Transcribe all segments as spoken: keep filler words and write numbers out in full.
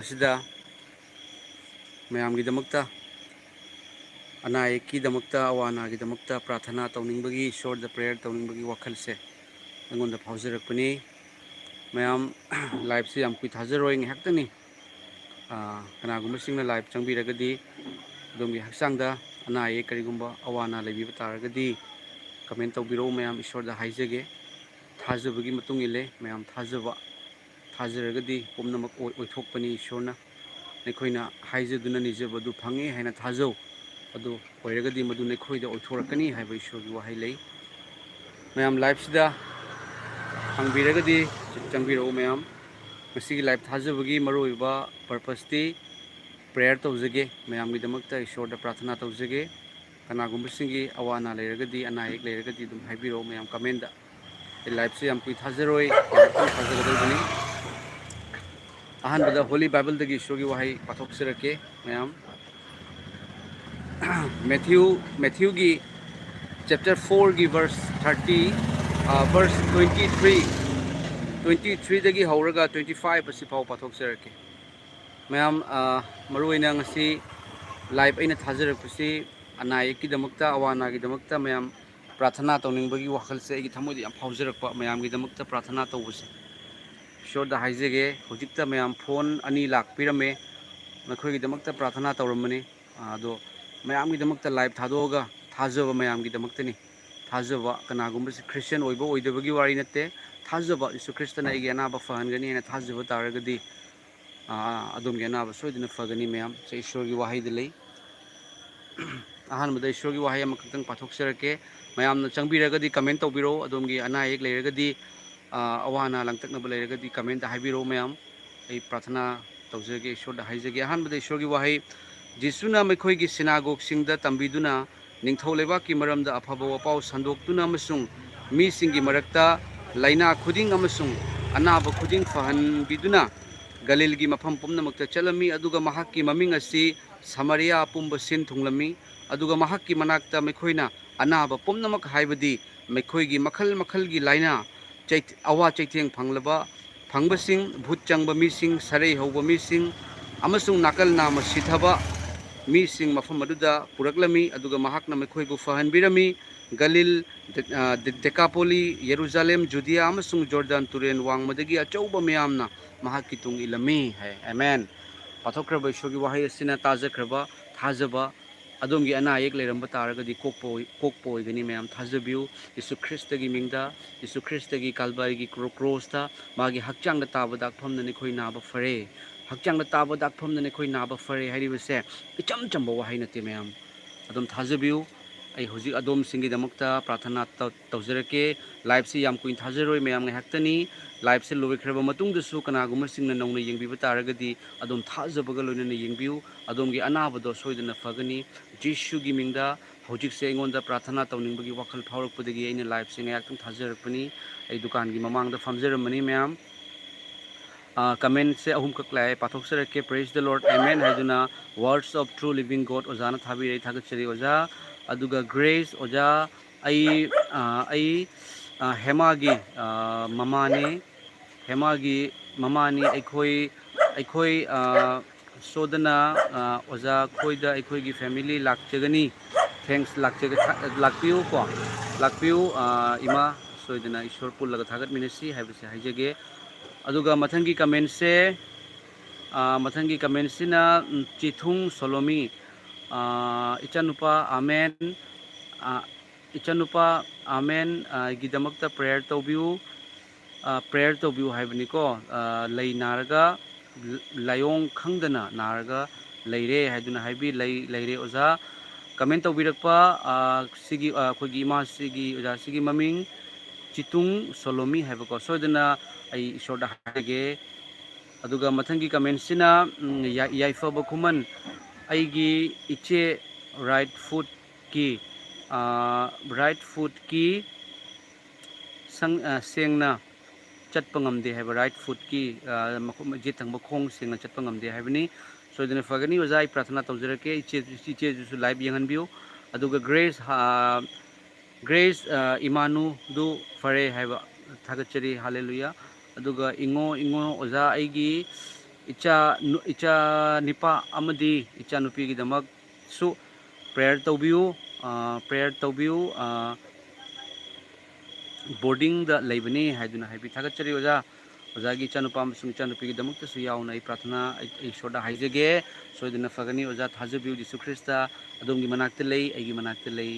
ꯑꯁꯤꯗ ꯃꯌꯥꯝꯒꯤꯗꯃꯛꯇ, ꯑꯅꯥ ꯑꯌꯦꯛꯀꯤꯗꯃꯛꯇ, ꯑꯋꯥ ꯑꯅꯥꯒꯤꯗꯃꯛꯇ ꯄ꯭ꯔꯥꯊꯅꯥ ꯇꯧꯅꯤꯡꯕꯒꯤ, ꯏꯁꯣꯔꯗ ꯄ꯭ꯔꯦꯌꯔ ꯇꯧꯅꯤꯡꯕꯒꯤ ꯋꯥꯈꯜꯁꯦ ꯑꯩꯉꯣꯟꯗ ꯐꯥꯎꯖꯔꯛꯄꯅꯤ꯫ ꯃꯌꯥꯝ, ꯂꯥꯏꯞꯁꯦ ꯌꯥꯝ ꯀꯨꯏ ꯊꯥꯖꯔꯣꯏ, ꯉꯥꯏꯍꯥꯛꯇꯅꯤ꯫ ꯑꯥ, ꯀꯅꯥꯒꯨꯝꯕꯁꯤꯡꯅ ꯂꯥꯏꯞ ꯆꯪꯕꯤꯔꯒꯗꯤ, ꯑꯗꯣꯝꯒꯤ ꯍꯛꯆꯥꯡꯗ ꯑꯅꯥ ꯑꯌꯦꯛ ꯀꯔꯤꯒꯨꯝꯕ ꯑꯋꯥ ꯑꯅꯥ ꯂꯩꯕꯤꯕ ꯇꯥꯔꯒꯗꯤ, ꯀꯃꯦꯟ ꯇꯧꯕꯤꯔꯛꯎ꯫ ꯃꯌꯥꯝ, ꯏꯁꯣꯔꯗ ꯍꯥꯏꯖꯒꯦ, ꯊꯥꯖꯕꯒꯤ ꯃꯇꯨꯡ ꯏꯜꯂꯦ꯫ ꯃꯌꯥꯝ, ꯊꯥꯖꯕ, ꯊꯥꯖꯔꯒꯗꯤ ꯄꯨꯝꯅꯃꯛ ꯑꯣꯏ-, ꯑꯣꯏꯊꯣꯛꯄꯅꯤ꯫ ꯏꯁꯣꯔꯅ ꯑꯩꯈꯣꯏꯅ ꯍꯥꯏꯖꯗꯨꯅ ꯅꯤꯖꯕꯗꯨ ꯐꯪꯉꯦ ꯍꯥꯏꯅ ꯊꯥꯖꯧ, ꯑꯗꯨ ꯑꯣꯏꯔꯒꯗꯤ ꯃꯗꯨ ꯅꯈꯣꯏꯗ ꯑꯣꯏꯊꯣꯔꯛꯀꯅꯤ ꯍꯥꯏꯕ ꯏꯁꯣꯔꯒꯤ ꯋꯥꯍꯩ ꯂꯩ꯫ ꯃꯌꯥꯝ, ꯂꯥꯏꯞꯁꯤꯗ ꯍꯪꯕꯤꯔꯒꯗꯤ ꯆꯪꯕꯤꯔꯛꯎ꯫ ꯃꯌꯥꯝ, ꯉꯁꯤꯒꯤ ꯂꯥꯏꯞ ꯊꯥꯖꯕꯒꯤ ꯃꯔꯨꯑꯣꯏꯕ ꯄꯔꯄꯁꯇꯤ ꯄ꯭ꯔꯦꯌꯔ ꯇꯧꯖꯒꯦ, ꯃꯌꯥꯝꯒꯤꯗꯃꯛꯇ ꯏꯁꯣꯔꯗ ꯄ꯭ꯔꯥꯊꯅꯥ ꯇꯧꯖꯒꯦ꯫ ꯀꯅꯥꯒꯨꯝꯕꯁꯤꯡꯒꯤ ꯑꯋꯥ ꯑꯅꯥ ꯂꯩꯔꯒꯗꯤ, ꯑꯅꯥ ꯑꯌꯦꯛ ꯂꯩꯔꯒꯗꯤ ꯑꯗꯨꯝ ꯍꯥꯏꯕꯤꯔꯛꯑꯣ ꯃꯌꯥꯝ ꯀꯃꯦꯟꯗ꯫ ꯑꯩ ꯂꯥꯏꯞꯁꯦ ꯌꯥꯝ ꯀꯨꯏ ꯊꯥꯖꯔꯣꯏ, ꯉꯥꯏꯍꯥꯛꯇꯪ ꯊꯥꯖꯒꯗꯧꯕꯅꯤ꯫ ꯑꯍꯥꯟꯕꯗ ꯍꯣꯂꯤ ꯕꯥꯏꯕꯜꯗꯒꯤ ꯏꯁꯣꯔꯒꯤ ꯋꯥꯍꯩ ꯄꯥꯊꯣꯛꯆꯔꯛꯀꯦ ꯃꯌꯥꯝ꯫ ꯃꯦꯊ꯭ꯌꯨ, ꯃꯦꯊ꯭ꯌꯨꯒꯤ ꯆꯦꯞꯇꯔ ꯐꯣꯔꯒꯤ ꯚꯔꯁ ꯊꯥꯔꯇꯤ, ꯑ, ꯚꯔꯁ ꯇ꯭ꯋꯦꯟꯇꯤ ꯊ꯭ꯔꯤ, ꯇ꯭ꯋꯦꯟꯇꯤ ꯊ꯭ꯔꯤꯗꯒꯤ ꯍꯧꯔꯒ ꯇ꯭ꯋꯦꯟꯇꯤ ꯐꯥꯏꯚ ꯑꯁꯤꯐꯥꯎ ꯄꯥꯊꯣꯛꯆꯔꯛꯀꯦ꯫ ꯃꯌꯥꯝ, ꯑ, ꯃꯔꯨꯑꯣꯏꯅ ꯉꯁꯤ ꯂꯥꯏꯞ ꯑꯩꯅ ꯊꯥꯖꯔꯛꯄꯁꯤ ꯑꯅꯥ ꯑꯌꯦꯛꯀꯤꯗꯃꯛꯇ, ꯑꯋꯥ ꯑꯅꯥꯒꯤꯗꯃꯛꯇ ꯃꯌꯥꯝ ꯄ꯭ꯔꯥꯊꯅꯥ ꯇꯧꯅꯤꯡꯕꯒꯤ ꯋꯥꯈꯜꯁꯦ ꯑꯩꯒꯤ ꯊꯃꯣꯏꯗ ꯌꯥꯝ ꯐꯥꯎꯖꯔꯛꯄ, ꯃꯌꯥꯝꯒꯤꯗꯃꯛꯇ ꯄ꯭ꯔꯥꯊꯅꯥ ꯇꯧꯕꯁꯦ꯫ ꯏꯁꯣꯔꯗ ꯍꯥꯏꯖꯒꯦ, ꯍꯧꯖꯤꯛꯇ ꯃꯌꯥꯝ ꯐꯣꯟ ꯑꯅꯤ ꯂꯥꯛꯄꯤꯔꯝꯃꯦ, ꯅꯈꯣꯏꯒꯤꯗꯃꯛꯇ ꯄ꯭ꯔꯥꯊꯅꯥ ꯇꯧꯔꯝꯕꯅꯤ꯫ ꯑꯗꯣ ꯃꯌꯥꯝꯒꯤꯗꯃꯛꯇ ꯂꯥꯏꯞ ꯊꯥꯗꯣꯛꯑꯒ ꯊꯥꯖꯕ ꯃꯌꯥꯝꯒꯤꯗꯃꯛꯇꯅꯤ꯫ ꯊꯥꯖꯕ, ꯀꯅꯥꯒꯨꯝꯕꯁꯤ ꯈ꯭ꯔꯤꯁꯇꯤꯌꯟ ꯑꯣꯏꯕ ꯑꯣꯏꯗꯕꯒꯤ ꯋꯥꯔꯤ ꯅꯠꯇꯦ꯫ ꯊꯥꯖꯕ, ꯌꯤꯁꯨ ꯈ꯭ꯔꯤꯁꯇꯅ ꯑꯩꯒꯤ ꯑꯅꯥꯕ ꯐꯍꯟꯒꯅꯤ ꯍꯥꯏꯅ ꯊꯥꯖꯕ ꯇꯥꯔꯒꯗꯤ, ꯑꯥ, ꯑꯗꯣꯝꯒꯤ ꯑꯅꯥꯕ ꯁꯣꯏꯗꯅ ꯐꯒꯅꯤ ꯃꯌꯥꯝ꯫ ꯁꯦ ꯏꯁꯣꯔꯒꯤ ꯋꯥꯍꯩꯗ ꯂꯩ꯫ ꯑꯍꯥꯟꯕꯗ ꯏꯁꯣꯔꯒꯤ ꯋꯥꯍꯩ ꯑꯃꯈꯛꯇꯪ ꯄꯥꯊꯣꯛꯆꯔꯛꯀꯦ꯫ ꯃꯌꯥꯝꯅ ꯆꯪꯕꯤꯔꯒꯗꯤ ꯀꯃꯦꯟ ꯇꯧꯕꯤꯔꯛꯎ꯫ ꯑꯗꯣꯝꯒꯤ ꯑꯅꯥ ꯑꯌꯦꯛ ꯂꯩꯔꯒꯗꯤ, ꯑꯥ, ꯑꯋꯥ ꯑꯅꯥ ꯂꯥꯡꯇꯛꯅꯕ ꯂꯩꯔꯒꯗꯤ ꯀꯃꯦꯟꯗ ꯍꯥꯏꯕꯤꯔꯛꯎ ꯃꯌꯥꯝ꯫ ꯑꯩ ꯄ꯭ꯔꯥꯊꯅꯥ ꯇꯧꯖꯒꯦ, ꯏꯁꯣꯔꯗ ꯍꯥꯏꯖꯒꯦ꯫ ꯑꯍꯥꯟꯕꯗ ꯏꯁꯣꯔꯒꯤ ꯋꯥꯍꯩ, ꯖꯤꯁꯨꯅ ꯃꯈꯣꯏꯒꯤ ꯁꯤꯅꯥꯒꯣꯒꯁꯤꯡꯗ ꯇꯝꯕꯤꯗꯨꯅ, ꯅꯤꯡꯊꯧ ꯂꯩꯕꯥꯛꯀꯤ ꯃꯔꯝꯗ ꯑꯐꯕ ꯋꯥꯄꯥꯎ ꯁꯟꯗꯣꯛꯇꯨꯅ ꯑꯃꯁꯨꯡ ꯃꯤꯁꯤꯡꯒꯤ ꯃꯔꯛꯇ ꯂꯥꯏꯅꯥ ꯈꯨꯗꯤꯡ ꯑꯃꯁꯨꯡ ꯑꯅꯥꯕ ꯈꯨꯗꯤꯡ ꯐꯍꯟꯕꯤꯗꯨꯅ ꯒꯂꯤꯜꯒꯤ ꯃꯐꯝ ꯄꯨꯝꯅꯃꯛꯇ ꯆꯠꯂꯝꯃꯤ꯫ ꯑꯗꯨꯒ ꯃꯍꯥꯛꯀꯤ ꯃꯃꯤꯡ ꯑꯁꯤ ꯁꯃꯥꯔꯤꯌꯥ ꯄꯨꯝꯕ ꯁꯤꯟ ꯊꯨꯡꯂꯝꯃꯤ꯫ ꯑꯗꯨꯒ ꯃꯍꯥꯛꯀꯤ ꯃꯅꯥꯛꯇ ꯃꯈꯣꯏꯅ ꯑꯅꯥꯕ ꯄꯨꯝꯅꯃꯛ, ꯍꯥꯏꯕꯗꯤ ꯃꯈꯣꯏꯒꯤ ꯃꯈꯜ ꯃꯈꯜꯒꯤ ꯂꯥꯏꯅꯥ, ꯆꯩ-, ꯑꯋꯥ ꯆꯩꯊꯦꯡ ꯐꯪꯂꯕ, ꯐꯪꯕꯁꯤꯡ, ꯚꯨꯠ ꯆꯪꯕ ꯃꯤꯁꯤꯡ, ꯁꯔꯩ ꯍꯧꯕ ꯃꯤꯁꯤꯡ ꯑꯃꯁꯨꯡ ꯅꯥꯀꯜ ꯅꯥꯝꯃ ꯁꯤꯊꯕ ꯃꯤꯁꯤꯡ ꯃꯐꯝ ꯑꯗꯨꯗ ꯄꯨꯔꯛꯂꯝꯃꯤ, ꯑꯗꯨꯒ ꯃꯍꯥꯛꯅ ꯃꯈꯣꯏꯕꯨ ꯐꯍꯟꯕꯤꯔꯝꯃꯤ꯫ ꯒꯂꯤꯜ, ꯗꯦ-, ꯑ, ꯗꯦ-, ꯗꯦꯀꯥꯄꯣꯂꯤ, ꯌꯦꯔꯨꯖꯥꯂꯦꯝ, ꯖꯨꯗꯤꯌꯥ ꯑꯃꯁꯨꯡ ꯖꯣꯔꯗꯥꯟ ꯇꯨꯔꯦꯜ ꯋꯥꯡꯃꯗꯒꯤ ꯑꯆꯧꯕ ꯃꯌꯥꯝꯅ ꯃꯍꯥꯛꯀꯤ ꯇꯨꯡ ꯏꯜꯂꯝꯃꯤ ꯍꯥꯏ꯫ ꯑꯃꯦꯟ꯫ ꯄꯥꯊꯣꯛꯈ꯭ꯔꯕ ꯏꯁꯣꯔꯒꯤ ꯋꯥꯍꯩ ꯑꯁꯤꯅ ꯇꯥꯖꯈ꯭ꯔꯕ, ꯊꯥꯖꯕ, ꯑꯗꯣꯝꯒꯤ ꯑꯅꯥ ꯑꯌꯦꯛ ꯂꯩꯔꯝꯕ ꯇꯥꯔꯒꯗꯤ ꯀꯣꯛꯄ ꯑꯣꯏ-, ꯀꯣꯛꯄ ꯑꯣꯏꯒꯅꯤ ꯃꯌꯥꯝ, ꯊꯥꯖꯕꯤꯌꯨ꯫ ꯌꯤꯁꯨ ꯈ꯭ꯔꯤꯁꯇꯒꯤ ꯃꯤꯡꯗ, ꯌꯤꯁꯨ ꯈ꯭ꯔꯤꯁꯇꯒꯤ ꯀꯥꯜꯕꯥꯔꯤꯒꯤ ꯀ꯭ꯔꯣ-, ꯀ꯭ꯔꯣꯁꯇ ꯃꯥꯒꯤ ꯍꯛꯆꯥꯡꯗ ꯇꯥꯕ ꯗꯥꯛꯐꯝꯗꯅ ꯑꯩꯈꯣꯏ ꯅꯥꯕ ꯐꯔꯦ꯫ ꯍꯛꯆꯥꯡꯗ ꯇꯥꯕ ꯗꯥꯛꯐꯝꯗꯅ ꯑꯩꯈꯣꯏ ꯅꯥꯕ ꯐꯔꯦ ꯍꯥꯏꯔꯤꯕꯁꯦ ꯏꯆꯝ ꯆꯝꯕ ꯋꯥꯍꯩ ꯅꯠꯇꯦ ꯃꯌꯥꯝ꯫ ꯑꯗꯨꯝ ꯊꯥꯖꯕꯤꯌꯨ꯫ ꯑꯩ ꯍꯧꯖꯤꯛ ꯑꯗꯣꯝꯁꯤꯡꯒꯤꯗꯃꯛꯇ ꯄ꯭ꯔꯥꯊꯅꯥ ꯇꯧ-, ꯇꯧꯖꯔꯛꯀꯦ꯫ ꯂꯥꯏꯞꯁꯤ ꯌꯥꯝ ꯀꯨꯏꯅ ꯊꯥꯖꯔꯣꯏ ꯃꯌꯥꯝ, ꯉꯥꯏꯍꯥꯛꯇꯅꯤ꯫ ꯂꯥꯏꯞꯁꯤ ꯂꯣꯏꯈ꯭ꯔꯕ ꯃꯇꯨꯡꯗꯁꯨ ꯀꯅꯥꯒꯨꯝꯕꯁꯤꯡꯅ ꯅꯧꯅ ꯌꯦꯡꯕꯤꯕ ꯇꯥꯔꯒꯗꯤ ꯑꯗꯨꯝ ꯊꯥꯖꯕꯒ ꯂꯣꯏꯅꯅ ꯌꯦꯡꯕꯤꯌꯨ꯫ ꯑꯗꯣꯝꯒꯤ ꯑꯅꯥꯕꯗꯣ ꯁꯣꯏꯗꯅ ꯐꯒꯅꯤ꯫ ꯖꯤꯁꯨꯒꯤ ꯃꯤꯡꯗ ꯍꯧꯖꯤꯛꯁꯦ ꯑꯩꯉꯣꯟꯗ ꯄ꯭ꯔꯥꯊꯅꯥ ꯇꯧꯅꯤꯡꯕꯒꯤ ꯋꯥꯈꯜ ꯐꯥꯎꯔꯛꯄꯗꯒꯤ ꯑꯩꯅ ꯂꯥꯏꯞꯁꯦ ꯉꯥꯏꯍꯥꯛꯇꯪ ꯊꯥꯖꯔꯛꯄꯅꯤ꯫ ꯑꯩ ꯗꯨꯀꯥꯟꯒꯤ ꯃꯃꯥꯡꯗ ꯐꯝꯖꯔꯝꯕꯅꯤ ꯃꯌꯥꯝ꯫ ꯑ, ꯀꯃꯦꯟꯁꯦ ꯑꯍꯨꯝꯈꯛ ꯂꯥꯛꯑꯦ, ꯄꯥꯊꯣꯛꯆꯔꯛꯀꯦ꯫ "Praise the Lord, Amen" ꯍꯥꯏꯗꯨꯅ, "Words of True Living God" ꯑꯣꯖꯥꯅ ꯊꯥꯕꯤꯔꯛꯏ, ꯊꯥꯒꯠꯆꯔꯤ ꯑꯣꯖꯥ꯫ ꯑꯗꯨꯒ ꯒ꯭ꯔꯦꯁ ꯑꯣꯖꯥ, "ꯑꯩ, ꯑ, ꯑꯩ, ꯑ, ꯍꯦꯃꯥꯒꯤ, ꯑ, ꯃꯃꯥꯅꯤ, ꯍꯦꯃꯥꯒꯤ ꯃꯃꯥꯅꯤ꯫ ꯑꯩꯈꯣꯏ, ꯑꯩꯈꯣꯏ, ꯑ, ꯁꯣꯗꯅ, ꯑ, ꯑꯣꯖꯥ ꯈꯣꯏꯗ ꯑꯩꯈꯣꯏꯒꯤ ꯐꯦꯃꯤꯂꯤ ꯂꯥꯛꯆꯒꯅꯤ꯫ Thanks, ꯂꯥꯛꯆꯒ-, ꯂꯥꯛꯄꯤꯌꯨ ꯀꯣ, ꯂꯥꯛꯄꯤꯌꯨ, ꯑ, ꯏꯃꯥ, ꯁꯣꯏꯗꯅ ꯏꯁꯣꯔ ꯄꯨꯜꯂꯒ ꯊꯥꯒꯠꯃꯤꯟꯅꯁꯤ ꯍꯥꯏꯕꯁꯦ ꯍꯥꯏꯖꯒꯦ"꯫ ꯑꯗꯨꯒ ꯃꯊꯪꯒꯤ ꯀꯃꯦꯟꯁꯦ, ꯑ, ꯃꯊꯪꯒꯤ ꯀꯃꯦꯟꯁꯤꯅ, ꯎꯝ, ꯆꯤꯊꯨꯡ ꯁꯣꯂꯣꯃꯤ, ꯑ, "ꯏꯆꯥꯅꯨꯄꯥ ꯑꯃꯦꯟ, ꯑ, ꯏꯆꯥꯅꯨꯄꯥ ꯑꯃꯦꯟ, ꯑ, ꯒꯤꯗꯃꯛꯇ ꯄ꯭ꯔꯦꯌꯔ ꯇꯧꯕꯤꯌꯨ, ꯑ, ꯄ꯭ꯔꯦꯌꯔ ꯇꯧꯕꯤꯌꯨ" ꯍꯥꯏꯕꯅꯤꯀꯣ꯫ ꯑ, ꯂꯩ ꯅꯥꯔꯒ, ꯂꯥꯏꯑꯣꯡ ꯈꯪꯗꯅ ꯅꯥꯔꯒ ꯂꯩꯔꯦ ꯍꯥꯏꯗꯨꯅ ꯍꯥꯏꯕꯤ-, ꯂꯩ-, ꯂꯩꯔꯦ ꯑꯣꯖꯥ꯫ ꯀꯃꯦꯟ ꯇꯧꯕꯤꯔꯛꯄ, ꯑ, ꯁꯤꯒꯤ, ꯑ, ꯑꯩꯈꯣꯏꯒꯤ ꯏꯃꯥꯁꯤꯒꯤ, ꯑꯣꯖꯥꯁꯤꯒꯤ ꯃꯃꯤꯡ ꯆꯤꯇꯨꯡ ꯁꯣꯂꯣꯃꯤ ꯍꯥꯏꯕꯀꯣ꯫ ꯁꯣꯏꯗꯅ ꯑꯩ ꯏꯁꯣꯔꯗ ꯍꯥꯏꯒꯦ꯫ ꯑꯗꯨꯒ ꯃꯊꯪꯒꯤ ꯀꯃꯦꯟꯁꯤꯅ, ꯎꯝ, ꯌꯥꯏ-, ꯌꯥꯏꯐꯕ ꯈꯨꯃꯟ, "ꯑꯩꯒꯤ ꯏꯆꯦ ꯔꯥꯏꯠ ꯐꯨꯠꯀꯤ, ꯑ, ꯔꯥꯏꯠ ꯐꯨꯠꯀꯤ ꯁꯪ-, ꯑ, ꯁꯦꯡꯅ ꯆꯠꯄ ꯉꯝꯗꯦ" ꯍꯥꯏꯕ, ꯔꯥꯏꯠ ꯐꯨꯠꯀꯤ, ꯑ, ꯃꯈꯣꯡ, ꯌꯦꯠ ꯊꯪꯕ ꯈꯣꯡ ꯁꯦꯡꯅ ꯆꯠꯄ ꯉꯝꯗꯦ ꯍꯥꯏꯕꯅꯤ꯫ ꯁꯣꯏꯗꯅ ꯐꯒꯅꯤ ꯑꯣꯖꯥ, ꯑꯩ ꯄ꯭ꯔꯥꯊꯅꯥ ꯇꯧꯖꯔꯛꯀꯦ꯫ ꯏꯆꯦ, ꯏꯆꯦꯗꯨꯁꯨ ꯂꯥꯏꯚ ꯌꯦꯡꯍꯟꯕꯤꯌꯨ꯫ ꯑꯗꯨꯒ ꯒ꯭ꯔꯦꯁ, ꯑ, ꯒ꯭ꯔꯦꯁ, ꯑ, ꯏꯃꯥꯅꯨꯗꯨ ꯐꯔꯦ ꯍꯥꯏꯕ, ꯊꯥꯒꯠꯆꯔꯤ, ꯍꯥꯂꯦꯂꯨꯌꯥ꯫ ꯑꯗꯨꯒ ꯏꯉꯣ, ꯏꯉꯣ ꯑꯣꯖꯥ, ꯑꯩꯒꯤ ꯏꯆꯥ ꯅꯨ-, ꯏꯆꯥ ꯅꯤꯄꯥ ꯑꯃꯗꯤ ꯏꯆꯥ ꯅꯨꯄꯤꯒꯤꯗꯃꯛꯁꯨ prayer ꯇꯧꯕꯤꯌꯨ, ꯑ, prayer ꯇꯧꯕꯤꯌꯨ, ꯑ, boardingꯗ ꯂꯩꯕꯅꯤ ꯍꯥꯏꯗꯨꯅ ꯍꯥꯏꯕꯤ꯫ ꯊꯥꯒꯠꯆꯔꯤ ꯑꯣꯖꯥ꯫ ꯑꯣꯖꯥꯒꯤ ꯏꯆꯥꯅꯨꯄꯥ ꯑꯃꯁꯨꯡ ꯏꯆꯥꯅꯨꯄꯤꯒꯤꯗꯃꯛꯇꯁꯨ ꯌꯥꯎꯅ ꯑꯩ ꯄ꯭ꯔꯥꯊꯅꯥ ꯑꯩ, ꯑꯩ ꯏꯁꯣꯔꯗ ꯍꯥꯏꯖꯒꯦ꯫ ꯁꯣꯏꯗꯅ ꯐꯒꯅꯤ ꯑꯣꯖꯥ, ꯊꯥꯖꯕꯤꯌꯨ, ꯖꯤꯁꯨ ꯈ꯭ꯔꯤꯁꯇ ꯑꯗꯣꯝꯒꯤ ꯃꯅꯥꯛꯇ ꯂꯩ, ꯑꯩꯒꯤ ꯃꯅꯥꯛꯇ ꯂꯩ꯫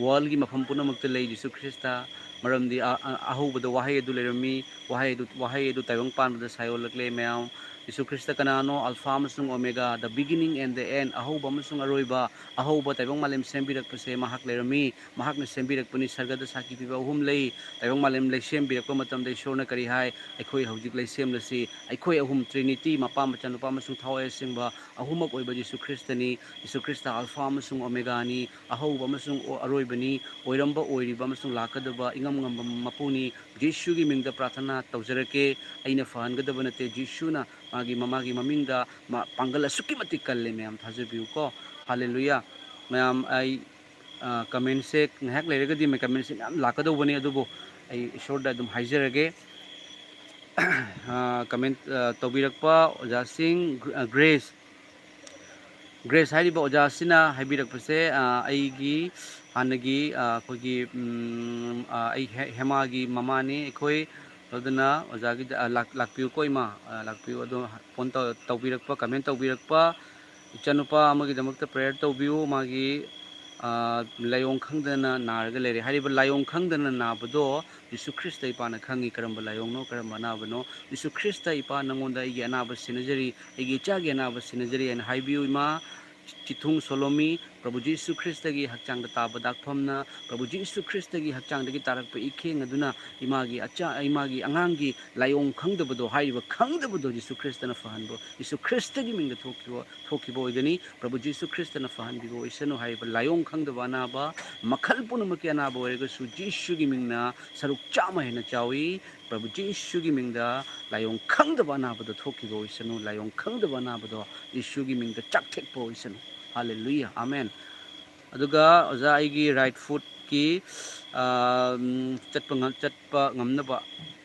Worldꯒꯤ ꯃꯐꯝ ꯄꯨꯝꯅꯃꯛꯇ ꯂꯩ ꯖꯤꯁꯨ ꯈ꯭ꯔꯤꯁꯇ꯫ ꯃꯔꯝꯗꯤ ꯑ-, ꯑ-, ꯑꯍꯧꯕꯗ ꯋꯥꯍꯩ ꯑꯗꯨ ꯂꯩꯔꯝꯃꯤ, ꯋꯥꯍꯩ ꯑꯗꯨ, ꯋꯥꯍꯩ ꯑꯗꯨ ꯇꯥꯏꯕꯪ ꯄꯥꯟꯕꯗ ꯁꯥꯏꯑꯣꯜꯂꯛꯂꯦ ꯃꯌꯥꯝ꯫ ꯖꯤꯁꯨ ꯈ꯭ꯔꯤꯁꯇ ꯀꯅꯥꯅꯣ? Alpha ꯑꯃꯁꯨꯡ Omega, the beginning and the end, ꯑꯍꯧꯕ ꯑꯃꯁꯨꯡ ꯑꯔꯣꯏꯕ, ꯑꯍꯧꯕ ꯇꯥꯏꯕꯪ ꯃꯥꯂꯦꯝ ꯁꯦꯝꯕꯤꯔꯛꯄꯁꯦ ꯃꯍꯥꯛ ꯂꯩꯔꯝꯃꯤ꯫ ꯃꯍꯥꯛꯅ ꯁꯦꯝꯕꯤꯔꯛꯄꯅꯤ꯫ ꯁꯔꯒꯗ ꯁꯥꯈꯤ ꯄꯤꯕ ꯑꯍꯨꯝ ꯂꯩ꯫ ꯇꯥꯏꯕꯪ ꯃꯥꯂꯦꯝ ꯂꯩꯁꯦꯝꯕꯤꯔꯛꯄ ꯃꯇꯝꯗ ꯏꯁꯣꯔꯅ ꯀꯔꯤ ꯍꯥꯏ? ꯑꯩꯈꯣꯏ ꯍꯧꯖꯤꯛ ꯂꯩꯁꯦꯝꯂꯁꯤ꯫ ꯑꯩꯈꯣꯏ ꯑꯍꯨꯝ, Trinity, ꯃꯄꯥ, ꯃꯆꯥꯅꯨꯄꯥ ꯑꯃꯁꯨꯡ ꯊꯋꯥꯏ ꯑꯁꯦꯡꯕ ꯑꯍꯨꯝꯃꯛ ꯑꯣꯏꯕ ꯖꯤꯁꯨ ꯈ꯭ꯔꯤꯁꯇꯅꯤ꯫ ꯖꯤꯁꯨ ꯈ꯭ꯔꯤꯁꯇ Alpha ꯑꯃꯁꯨꯡ Omegaꯅꯤ, ꯑꯍꯧꯕ ꯑꯃꯁꯨꯡ ꯑꯣ-, ꯑꯔꯣꯏꯕꯅꯤ, ꯑꯣꯏꯔꯝꯕ, ꯑꯣꯏꯔꯤꯕ ꯑꯃꯁꯨꯡ ꯂꯥꯛꯀꯗꯕ ꯏꯉꯝ ꯉꯝꯕ ꯃꯄꯨꯅꯤ꯫ ꯖꯤꯁꯨꯒꯤ ꯃꯤꯡꯗ ꯄ꯭ꯔꯥꯊꯅꯥ ꯇꯧꯖꯔꯛꯀꯦ꯫ ꯑꯩꯅ ꯐꯍꯟꯒꯗꯕ ꯅꯠꯇꯦ, ꯖꯤꯁꯨꯅ ꯃꯥꯒꯤ, ꯃꯃꯥꯒꯤ ꯃꯃꯤꯡꯗ ꯃꯥ ꯄꯥꯡꯒꯜ ꯑꯁꯨꯛꯀꯤ ꯃꯇꯤꯛ ꯀꯜꯂꯦ꯫ ꯃꯌꯥꯝ ꯊꯥꯖꯕꯤꯌꯨꯀꯣ꯫ ꯍꯥꯂꯦꯂꯨꯌꯥ꯫ ꯃꯌꯥꯝ, ꯑꯩ, ꯑ, commentꯁꯦ ꯉꯥꯏꯍꯥꯛ ꯂꯩꯔꯒꯗꯤ ꯃ-, commentꯁꯦ ꯃꯌꯥꯝ ꯂꯥꯛꯀꯗꯧꯕꯅꯤ, ꯑꯗꯨꯕꯨ ꯑꯩ ꯏꯁꯣꯔꯗ ꯑꯗꯨꯝ ꯍꯥꯏꯖꯔꯒꯦ꯫ ꯑ, comment, ꯑ, ꯇꯧꯕꯤꯔꯛꯄ ꯑꯣꯖꯥꯁꯤꯡ, ꯒ꯭ꯔ-, ꯑ, ꯒ꯭ꯔꯦꯁ, ꯒ꯭ꯔꯦꯁ ꯍꯥꯏꯔꯤꯕ ꯑꯣꯖꯥꯁꯤꯅ ꯍꯥꯏꯕꯤꯔꯛꯄꯁꯦ, ꯑ, ꯑꯩꯒꯤ ꯍꯥꯟꯅꯒꯤ, ꯑ, ꯑꯩꯈꯣꯏꯒꯤ, ꯎꯝ, ꯑ, ꯑꯩ ꯍꯦ-, ꯍꯦꯃꯥꯒꯤ ꯃꯃꯥꯅꯤ ꯑꯩꯈꯣꯏ꯫ ꯑꯗꯨꯅ ꯑꯣꯖꯥꯒꯤꯗ, ꯑ, ꯂꯥꯛ-, ꯂꯥꯛꯄꯤꯌꯨꯀꯣ ꯏꯃꯥ, ꯑ, ꯂꯥꯛꯄꯤꯌꯨ꯫ ꯑꯗꯣ phone ꯇꯧ-, ꯇꯧꯕꯤꯔꯛꯄ, comment ꯇꯧꯕꯤꯔꯛꯄ ꯏꯆꯥꯅꯨꯄꯥ ꯑꯃꯒꯤꯗꯃꯛꯇ prayer ꯇꯧꯕꯤꯌꯨ꯫ ꯃꯥꯒꯤ, ꯑ, ꯂꯥꯏꯑꯣꯡ ꯈꯪꯗꯅ ꯅꯥꯔꯒ ꯂꯩꯔꯦ꯫ ꯍꯥꯏꯔꯤꯕ ꯂꯥꯏꯑꯣꯡ ꯈꯪꯗꯅ ꯅꯥꯕꯗꯣ ꯖꯤꯁꯨ ꯈ꯭ꯔꯤꯁꯇ ꯏꯄꯥꯅ ꯈꯪꯉꯤ ꯀꯔꯝꯕ ꯂꯥꯏꯑꯣꯡꯅꯣ, ꯀꯔꯝꯕ ꯑꯅꯥꯕꯅꯣ꯫ ꯖꯤꯁꯨ ꯈ꯭ꯔꯤꯁꯇ ꯏꯄꯥ ꯅꯪꯉꯣꯟꯗ ꯑꯩꯒꯤ ꯑꯅꯥꯕ ꯁꯤꯟꯅꯖꯔꯤ, ꯑꯩꯒꯤ ꯏꯆꯥꯒꯤ ꯑꯅꯥꯕ ꯁꯤꯟꯅꯖꯔꯤ ꯍꯥꯏꯅ ꯍꯥꯏꯕꯤꯌꯨ ꯏꯃꯥ꯫ ꯆꯤꯊꯨꯡ ꯁꯣꯂꯣꯃꯤ, ꯄ꯭ꯔꯚꯨ ꯖꯤꯁꯨ ꯈ꯭ꯔꯤꯁꯇꯒꯤ ꯍꯛꯆꯥꯡꯗ ꯇꯥꯕ ꯗꯥꯛꯐꯝꯅ, ꯄ꯭ꯔꯚꯨ ꯖꯤꯁꯨ ꯈ꯭ꯔꯤꯁꯇꯒꯤ ꯍꯛꯆꯥꯡꯗꯒꯤ ꯇꯥꯔꯛꯄ ꯏꯈꯦꯡ ꯑꯗꯨꯅ ꯏꯃꯥꯒꯤ ꯑꯆꯥ-, ꯏꯃꯥꯒꯤ ꯑꯉꯥꯡꯒꯤ ꯂꯥꯏꯑꯣꯡ ꯈꯪꯗꯕꯗꯣ, ꯍꯥꯏꯔꯤꯕ ꯈꯪꯗꯕꯗꯣ ꯖꯤꯁꯨ ꯈ꯭ꯔꯤꯁꯇꯅ ꯐꯍꯟꯕ, ꯖꯤꯁꯨ ꯈ꯭ꯔꯤꯁꯇꯒꯤ ꯃꯤꯡꯗ ꯊꯣꯛꯈꯤꯕ, ꯊꯣꯛꯈꯤꯕ ꯑꯣꯏꯒꯅꯤ꯫ ꯄ꯭ꯔꯚꯨ ꯖꯤꯁꯨ ꯈ꯭ꯔꯤꯁꯇꯅ ꯐꯍꯟꯕꯤꯕ ꯑꯣꯏꯁꯅꯨ꯫ ꯍꯥꯏꯔꯤꯕ ꯂꯥꯏꯑꯣꯡ ꯈꯪꯗꯕ ꯑꯅꯥꯕ ꯃꯈꯜ ꯄꯨꯝꯅꯃꯛꯀꯤ ꯑꯅꯥꯕ ꯑꯣꯏꯔꯒꯁꯨ ꯖꯤꯁꯨꯒꯤ ꯃꯤꯡꯅ ꯁꯔꯨꯛ ꯆꯥꯝꯃ ꯍꯦꯟꯅ ꯆꯥꯎꯏ꯫ ꯄ꯭ꯔꯚꯨ ꯖꯤꯁꯨꯒꯤ ꯃꯤꯡꯗ ꯂꯥꯏꯑꯣꯡ ꯈꯪꯗꯕ ꯑꯅꯥꯕꯗꯣ ꯊꯣꯛꯈꯤꯕ ꯑꯣꯏꯁꯅꯨ꯫ ꯂꯥꯏꯑꯣꯡ ꯈꯪꯗꯕ ꯑꯅꯥꯕꯗꯣ ꯖꯤꯁꯨꯒꯤ ꯃꯤꯡꯗ ꯆꯥꯛꯊꯦꯛꯄ ꯑꯣꯏꯁꯅꯨ꯫ ꯍꯥꯂꯦꯂꯨꯌꯥ, ꯑꯥꯃꯦꯟ꯫ ꯑꯗꯨꯒ ꯑꯣꯖꯥ, ꯑꯩꯒꯤ right footꯀꯤ, ꯑꯥ, ꯎꯝ, ꯆꯠꯄ ꯉꯝ-, ꯆꯠꯄ ꯉꯝꯅꯕ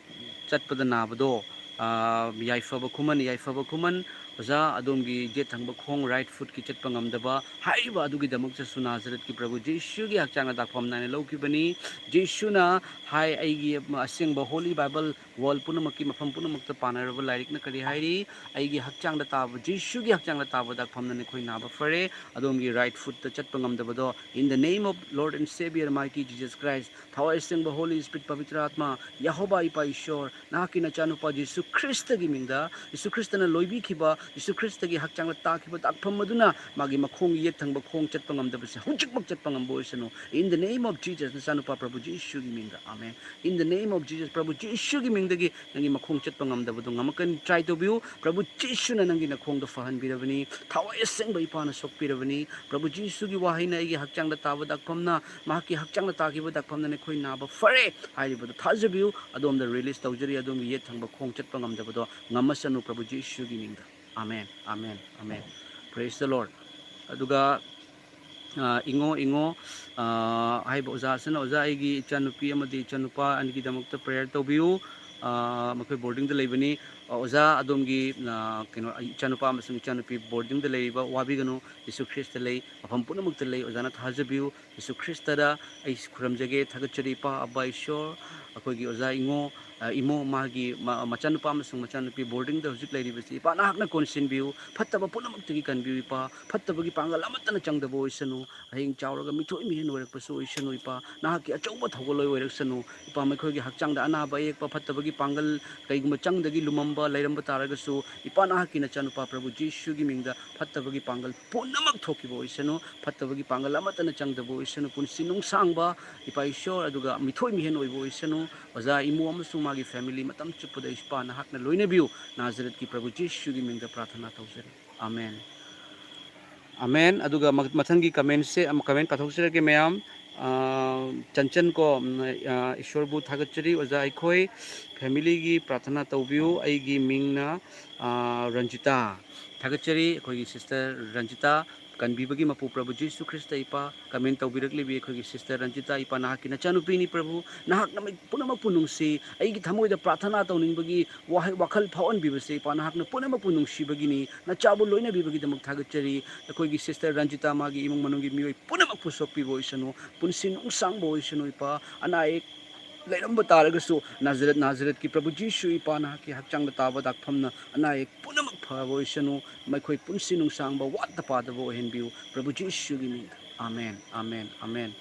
ꯆꯠꯄꯗ ꯅꯥꯕꯗꯣ, ꯑ, ꯌꯥꯏꯐꯕ ꯈꯨꯃꯟ, ꯌꯥꯏꯐꯕ ꯈꯨꯃꯟ, ꯑꯣꯖꯥ, ꯑꯗꯣꯝꯒꯤ ꯌꯦꯠ ꯊꯪꯕ ꯈꯣꯡ, right footꯀꯤ ꯆꯠꯄ ꯉꯝꯗꯕ ꯍꯥꯏꯔꯤꯕ ꯑꯗꯨꯒꯤꯗꯃꯛꯇꯁꯨ ꯅꯥꯖꯔꯦꯠꯀꯤ ꯄ꯭ꯔꯚꯨ ꯖꯤꯁꯨꯒꯤ ꯍꯛꯆꯥꯡꯗ ꯗꯥꯛꯐꯝ ꯅꯥꯏꯅ ꯂꯧꯈꯤꯕꯅꯤ꯫ ꯖꯤꯁꯨꯅ ꯍꯥꯏ, "ꯑꯩꯒꯤ ꯑꯁꯦꯡꯕ Holy Bible wall ꯄꯨꯝꯅꯃꯛꯀꯤ ꯃꯐꯝ ꯄꯨꯝꯅꯃꯛꯇ ꯄꯥꯟꯅꯔꯕ ꯂꯥꯏꯔꯤꯛꯅ ꯀꯔꯤ ꯍꯥꯏꯔꯤ? ꯑꯩꯒꯤ ꯍꯛꯆꯥꯡꯗ ꯇꯥꯕ, ꯖꯤꯁꯨꯒꯤ ꯍꯛꯆꯥꯡꯗ ꯇꯥꯕ ꯗꯥꯛꯐꯝꯅ ꯅꯈꯣꯏ ꯅꯥꯕ ꯐꯔꯦ꯫ ꯑꯗꯣꯝꯒꯤ right footꯇ ꯆꯠꯄ ꯉꯝꯗꯕꯗꯣ, in the name of Lord and Savior mighty Jesus Christ, ꯊꯋꯥꯏ ꯑꯁꯦꯡꯕ Holy Spirit, ꯄꯕꯤꯇ꯭ꯔ ꯑꯥꯠꯃ, ꯌꯦꯍꯣꯕꯥ ꯏꯄꯥ ꯏꯁꯣꯔ, ꯅꯍꯥꯛꯀꯤ ꯅꯆꯥꯅꯨꯄꯥ ꯖꯤꯁꯨ ꯈ꯭ꯔꯤꯁꯇꯒꯤ ꯃꯤꯡꯗ, ꯖꯤꯁꯨ ꯈ꯭ꯔꯤꯁꯇꯅ ꯂꯣꯏꯕꯤꯈꯤꯕ, ꯖꯤꯁꯨ ꯈ꯭ꯔꯤꯁꯇꯒꯤ ꯍꯛꯆꯥꯡꯗ ꯇꯥꯈꯤꯕ ꯗꯥꯛꯐꯝ ꯑꯗꯨꯅ ꯃꯥꯒꯤ ꯃꯈꯣꯡ ꯌꯦꯠ ꯊꯪꯕ ꯈꯣꯡ ꯆꯠꯄ ꯉꯝꯗꯕꯁꯦ ꯍꯧꯖꯤꯛꯃꯛ ꯆꯠꯄ ꯉꯝꯕ ꯑꯣꯏꯁꯅꯨ꯫ In the name of Jesus, ꯅꯆꯥꯅꯨꯄꯥ ꯄ꯭ꯔꯚꯨ ꯖꯤꯁꯨꯒꯤ ꯃꯤꯡꯗ, amen. In the name of Jesus, ꯄ꯭ꯔꯚꯨ ꯖꯤꯁꯨꯒꯤ ꯃꯤꯡꯗꯒꯤ ꯅꯪꯒꯤ ꯃꯈꯣꯡ ꯆꯠꯄ ꯉꯝꯗꯕꯗꯣ ꯉꯝꯃꯛꯀꯅꯤ꯫ Try ꯇꯧꯕꯤꯌꯨ꯫ ꯄ꯭ꯔꯚꯨ ꯖꯤꯁꯨꯅ ꯅꯪꯒꯤ ꯅꯈꯣꯡꯗꯣ ꯐꯍꯟꯕꯤꯔꯕꯅꯤ꯫ ꯊꯋꯥꯏ ꯑꯁꯦꯡꯕ ꯏꯄꯥꯅ ꯁꯣꯛꯄꯤꯔꯕꯅꯤ꯫ ꯄ꯭ꯔꯚꯨ ꯖꯤꯁꯨꯒꯤ ꯋꯥꯍꯩꯅ ꯑꯩꯒꯤ ꯍꯛꯆꯥꯡꯗ ꯇꯥꯕ ꯗꯥꯛꯐꯝꯅ, ꯃꯍꯥꯛꯀꯤ ꯍꯛꯆꯥꯡꯗ ꯇꯥꯈꯤꯕ ꯗꯥꯛꯐꯝꯅ ꯅꯈꯣꯏ ꯅꯥꯕ ꯐꯔꯦ ꯍꯥꯏꯔꯤꯕꯗꯨ ꯊꯥꯖꯕꯤꯌꯨ꯫ ꯑꯗꯣꯝꯗ release ꯇꯧꯖꯔꯤ꯫ ꯑꯗꯣꯝꯒꯤ ꯌꯦꯠ ꯊꯪꯕ ꯈꯣꯡ ꯆꯠꯄ ꯉꯝꯗꯕꯗꯣ ꯉꯝꯃꯁꯅꯨ ꯄ꯭ꯔꯚꯨ ꯖꯤꯁꯨꯒꯤ ꯃꯤꯡꯗ꯫ Amen, amen, amen. Praise the Lord꯫ ꯑꯗꯨꯒ, ꯑ, ꯏꯉꯣ, ꯏꯉꯣ, ꯑ, ꯍꯥꯏꯕ ꯑꯣꯖꯥ ꯑꯁꯤꯅ, "ꯑꯣꯖꯥ, ꯑꯩꯒꯤ ꯏꯆꯥꯅꯨꯄꯤ ꯑꯃꯗꯤ ꯏꯆꯥꯅꯨꯄꯥ ꯑꯅꯤꯒꯤꯗꯃꯛꯇ prayer ꯇꯧꯕꯤꯌꯨ꯫ ꯑ, ꯃꯈꯣꯏ boardingꯗ ꯂꯩꯕꯅꯤ꯫ ꯑ, ꯑꯣꯖꯥ, ꯑꯗꯣꯝꯒꯤ, ꯑ, ꯀꯩꯅꯣ, ꯏꯆꯥꯅꯨꯄꯥ ꯑꯃꯁꯨꯡ ꯏꯆꯥꯅꯨꯄꯤ boardingꯗ ꯂꯩꯔꯤꯕ ꯋꯥꯕꯤꯒꯅꯨ꯫ ꯖꯤꯁꯨ ꯈ꯭ꯔꯤꯁꯇ ꯂꯩ, ꯃꯐꯝ ꯄꯨꯝꯅꯃꯛꯇ ꯂꯩ꯫ ꯑꯣꯖꯥꯅ ꯊꯥꯖꯕꯤꯌꯨ꯫ ꯖꯤꯁꯨ ꯈ꯭ꯔꯤꯁꯇꯗ ꯑꯩ ꯈꯨꯔꯨꯝꯖꯒꯦ, ꯊꯥꯒꯠꯆꯔꯤ, ꯏꯄꯥ, ꯑꯕꯥ, ꯏꯁꯣꯔ꯫ ꯑꯩꯈꯣꯏꯒꯤ ꯑꯣꯖꯥ ꯏꯉꯣ, ꯑ, ꯏꯃꯣ, ꯃꯥꯒꯤ ꯃ-, ꯃꯆꯥꯅꯨꯄꯥ ꯑꯃꯁꯨꯡ ꯃꯆꯥꯅꯨꯄꯤ boardingꯗ ꯍꯧꯖꯤꯛ ꯂꯩꯔꯤꯕꯁꯤ, ꯏꯄꯥ, ꯅꯍꯥꯛꯅ ꯀꯣꯟꯁꯤꯟꯕꯤꯌꯨ꯫ ꯐꯠꯇꯕ ꯄꯨꯝꯅꯃꯛꯇꯒꯤ ꯀꯟꯕꯤꯌꯨ, ꯏꯄꯥ꯫ ꯐꯠꯇꯕꯒꯤ ꯄꯥꯡꯒꯜ ꯑꯃꯠꯇꯅ ꯆꯪꯗꯕ ꯑꯣꯏꯁꯅꯨ꯫ ꯍꯌꯦꯡ ꯆꯥꯎꯔꯒ ꯃꯤꯊꯣꯏ ꯃꯤꯍꯦꯟ ꯑꯣꯏꯔꯛꯄꯁꯨ ꯑꯣꯏꯁꯅꯨ, ꯏꯄꯥ꯫ ꯅꯍꯥꯛꯀꯤ ꯑꯆꯧꯕ ꯊꯧꯒꯜꯂꯣꯏ ꯑꯣꯏꯔꯛꯁꯅꯨ꯫ ꯏꯄꯥ, ꯃꯈꯣꯏꯒꯤ ꯍꯛꯆꯥꯡꯗ ꯑꯅꯥꯕ ꯑꯌꯦꯛꯄ, ꯐꯠꯇꯕꯒꯤ ꯄꯥꯡꯒꯜ ꯀꯩꯒꯨꯝꯕ ꯆꯪꯗꯒꯤ ꯂꯨꯃꯝꯕ ꯂꯩꯔꯝꯕ ꯇꯥꯔꯒꯁꯨ, ꯏꯄꯥ, ꯅꯍꯥꯛꯀꯤ ꯅꯆꯥꯅꯨꯄꯥ ꯄ꯭ꯔꯚꯨ ꯖꯤꯁꯨꯒꯤ ꯃꯤꯡꯗ ꯐꯠꯇꯕꯒꯤ ꯄꯥꯡꯒꯜ ꯄꯨꯝꯅꯃꯛ ꯊꯣꯛꯈꯤꯕ ꯑꯣꯏꯁꯅꯨ꯫ ꯐꯠꯇꯕꯒꯤ ꯄꯥꯡꯒꯜ ꯑꯃꯠꯇꯅ ꯆꯪꯗꯕ ꯑꯣꯏꯁꯅꯨ꯫ ꯄꯨꯟꯁꯤ ꯅꯨꯡꯁꯥꯡꯕ, ꯏꯄꯥ ꯏꯁꯣꯔ, ꯑꯗꯨꯒ ꯃꯤꯊꯣꯏ ꯃꯤꯍꯦꯟ ꯑꯣꯏꯕ ꯑꯣꯏꯁꯅꯨ꯫ ꯑꯣꯖꯥ ꯏꯃꯣ ꯑꯃꯁꯨꯡ ꯃꯥꯒꯤ family ꯃꯇꯝ ꯆꯨꯞꯄꯗ ꯏꯄꯥ ꯅꯍꯥꯛꯅ ꯂꯣꯏꯅꯕꯤꯌꯨ꯫ ꯅꯥꯖꯔꯦꯠꯀꯤ ꯄ꯭ꯔꯚꯨ ꯖꯤꯁꯨꯒꯤ ꯃꯤꯡꯗ ꯄ꯭ꯔꯥꯊꯅꯥ ꯇꯧꯖꯔꯤ꯫ ꯑꯃꯦꯟ꯫ ꯑꯃꯦꯟ꯫ ꯑꯗꯨꯒ ꯃ-, ꯃꯊꯪꯒꯤ commentꯁꯦ, ꯑꯃ comment ꯄꯥꯊꯣꯛꯆꯔꯒꯦ ꯃꯌꯥꯝ꯫ ꯑ, ꯆꯟꯆꯟ ꯀꯣ, ꯎꯝ, ꯑ, ꯏꯁꯣꯔꯕꯨ ꯊꯥꯒꯠꯆꯔꯤ꯫ ꯑꯣꯖꯥ, ꯑꯩꯈꯣꯏ familyꯒꯤ ꯄ꯭ꯔꯥꯊꯅꯥ ꯇꯧꯕꯤꯌꯨ꯫ ꯑꯩꯒꯤ ꯃꯤꯡꯅ, ꯑ, ꯔꯟꯖꯤꯇꯥ꯫ ꯊꯥꯒꯠꯆꯔꯤ ꯑꯩꯈꯣꯏꯒꯤ sister ꯔꯟꯖꯤꯇꯥ꯫ ꯀꯟꯕꯤꯕꯒꯤ ꯃꯄꯨ ꯄ꯭ꯔꯚꯨ ꯖꯤꯁꯨ ꯈ꯭ꯔꯤꯁꯇ ꯏꯄꯥ, ꯀꯃꯦꯟ ꯇꯧꯕꯤꯔꯛꯂꯤꯕꯤ ꯑꯩꯈꯣꯏꯒꯤ ꯁꯤꯁꯇꯔ ꯔꯟꯖꯤꯇꯥ ꯏꯄꯥ, ꯅꯍꯥꯛꯀꯤ ꯅꯆꯥꯅꯨꯄꯤꯅꯤ ꯄ꯭ꯔꯚꯨ, ꯅꯍꯥꯛꯅ ꯃꯤ ꯄꯨꯝꯅꯃꯛꯄꯨ ꯅꯨꯡꯁꯤ꯫ ꯑꯩꯒꯤ ꯊꯃꯣꯏꯗ ꯄ꯭ꯔꯥꯊꯅꯥ ꯇꯧꯅꯤꯡꯕꯒꯤ ꯋꯥꯍꯩ, ꯋꯥꯈꯜ ꯐꯥꯎꯍꯟꯕꯤꯕꯁꯦ ꯏꯄꯥ, ꯅꯍꯥꯛꯅ ꯄꯨꯝꯅꯃꯛꯄꯨ ꯅꯨꯡꯁꯤꯕꯒꯤꯅꯤ꯫ ꯅꯆꯥꯕꯨ ꯂꯣꯏꯅꯕꯤꯕꯒꯤꯗꯃꯛ ꯊꯥꯒꯠꯆꯔꯤ꯫ ꯑꯩꯈꯣꯏꯒꯤ ꯁꯤꯁꯇꯔ ꯔꯟꯖꯤꯇꯥ, ꯃꯥꯒꯤ ꯏꯃꯨꯡ ꯃꯅꯨꯡꯒꯤ ꯃꯤꯑꯣꯏ ꯄꯨꯝꯅꯃꯛꯄꯨ ꯁꯣꯛꯄꯤꯕ ꯑꯣꯏꯁꯅꯨ, ꯄꯨꯟꯁꯤ ꯅꯨꯡꯁꯥꯡꯕ ꯑꯣꯏꯁꯅꯨ ꯏꯄꯥ꯫ ꯑꯅꯥ ꯑꯌꯦꯛ ꯂꯩꯔꯝꯕ ꯇꯥꯔꯒꯁꯨ, ꯅꯥꯖꯔꯦꯠ, ꯅꯥꯖꯔꯦꯠꯀꯤ ꯄ꯭ꯔꯚꯨ ꯖꯤꯁꯨ ꯏꯄꯥ, ꯅꯍꯥꯛꯀꯤ ꯍꯛꯆꯥꯡꯗ ꯇꯥꯕ ꯗꯥꯛꯐꯝꯅ ꯑꯅꯥ ꯑꯌꯦꯛ ꯄꯨꯝꯅꯃꯛ ꯐꯕ ꯑꯣꯏꯁꯅꯨ, ꯃꯈꯣꯏ ꯄꯨꯟꯁꯤ ꯅꯨꯡꯁꯥꯡꯕ, ꯋꯥꯠꯇ ꯄꯥꯗꯕ ꯑꯣꯏꯍꯟꯕꯤꯌꯨ, ꯄ꯭ꯔꯚꯨ ꯖꯤꯁꯨꯒꯤ ꯃꯤꯡꯗ꯫ Amen, amen, amen.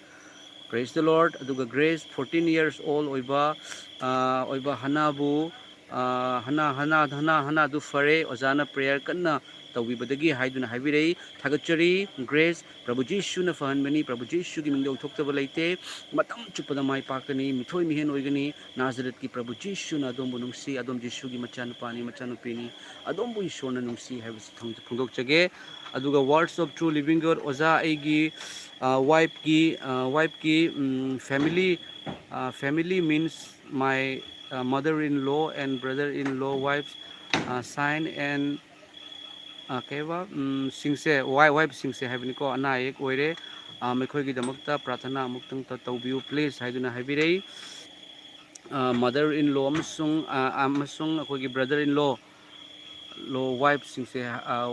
Praise the Lord꯫ ꯑꯗꯨꯒ ꯒ꯭ꯔꯦꯁ, fourteen years old ꯑꯣꯏꯕ, ꯑ, ꯑꯣꯏꯕ ꯍꯅꯥꯕꯨ, ꯑ, ꯍꯅꯥ, ꯍꯅꯥ, ꯍꯅꯥ, ꯍꯅꯥꯗꯨ ꯐꯔꯦ, ꯑꯣꯖꯥꯅ ꯄ꯭ꯔꯦꯌꯔ ꯀꯟꯅ ꯇꯧꯕꯤꯕꯗꯒꯤ ꯍꯥꯏꯗꯨꯅ ꯍꯥꯏꯕꯤꯔꯛꯏ꯫ ꯊꯥꯒꯠꯆꯔꯤ꯫ ꯒ꯭ꯔꯦꯁ, ꯄ꯭ꯔꯚꯨ ꯖꯤꯁꯨꯅ ꯐꯍꯟꯕꯅꯤ, ꯄ꯭ꯔꯚꯨ ꯖꯤꯁꯨꯒꯤ ꯃꯤꯡꯗ ꯑꯣꯏꯊꯣꯛꯇꯕ ꯂꯩꯇꯦ꯫ ꯃꯇꯝ ꯆꯨꯞꯄꯗ ꯃꯥꯏ ꯄꯥꯛꯀꯅꯤ, ꯃꯤꯊꯣꯏ ꯃꯤꯍꯦꯟ ꯑꯣꯏꯒꯅꯤ꯫ ꯅꯥꯖꯔꯦꯠꯀꯤ ꯄ꯭ꯔꯚꯨ ꯖꯤꯁꯨꯅ ꯑꯗꯣꯝꯕꯨ ꯅꯨꯡꯁꯤ, ꯑꯗꯣꯝ ꯖꯤꯁꯨꯒꯤ ꯃꯆꯥꯅꯨꯄꯥꯅꯤ, ꯃꯆꯥꯅꯨꯄꯤꯅꯤ꯫ ꯑꯗꯣꯝꯕꯨ ꯏꯁꯣꯔꯅ ꯅꯨꯡꯁꯤ ꯍꯥꯏꯕꯁꯤ ꯊꯝ-, ꯐꯣꯡꯗꯣꯛꯆꯒꯦ꯫ ꯑꯗꯨꯒ Words of True Living God, ꯑꯣꯖꯥ, ꯑꯩꯒꯤ, ꯑ, ꯋꯥꯏꯐꯀꯤ, ꯑ, ꯋꯥꯏꯐꯀꯤ, ꯎꯝ, family, ꯑ, family means my, ꯑ, mother in law and brother in law, wife, ꯑ, sign and, ꯑ, ꯀꯩꯕ, ꯎꯝ, ꯁꯤꯡꯁꯦ, ꯋꯥꯏ-, ꯋꯥꯏꯐꯁꯤꯡꯁꯦ ꯍꯥꯏꯕꯅꯤꯀꯣ, ꯑꯅꯥ ꯑꯌꯦꯛ ꯑꯣꯏꯔꯦ꯫ ꯑ, ꯃꯈꯣꯏꯒꯤꯗꯃꯛꯇ ꯄ꯭ꯔꯥꯊꯅꯥ ꯑꯃꯨꯛꯇꯪ ꯇ-, ꯇꯧꯕꯤꯌꯨ please ꯍꯥꯏꯗꯨꯅ ꯍꯥꯏꯕꯤꯔꯛꯏ꯫ ꯑ, mother in law ꯑꯃꯁꯨꯡ, ꯑ, ꯑꯃꯁꯨꯡ ꯑꯩꯈꯣꯏꯒꯤ brother in law, law wifeꯁꯤꯡꯁꯦ, ꯑ,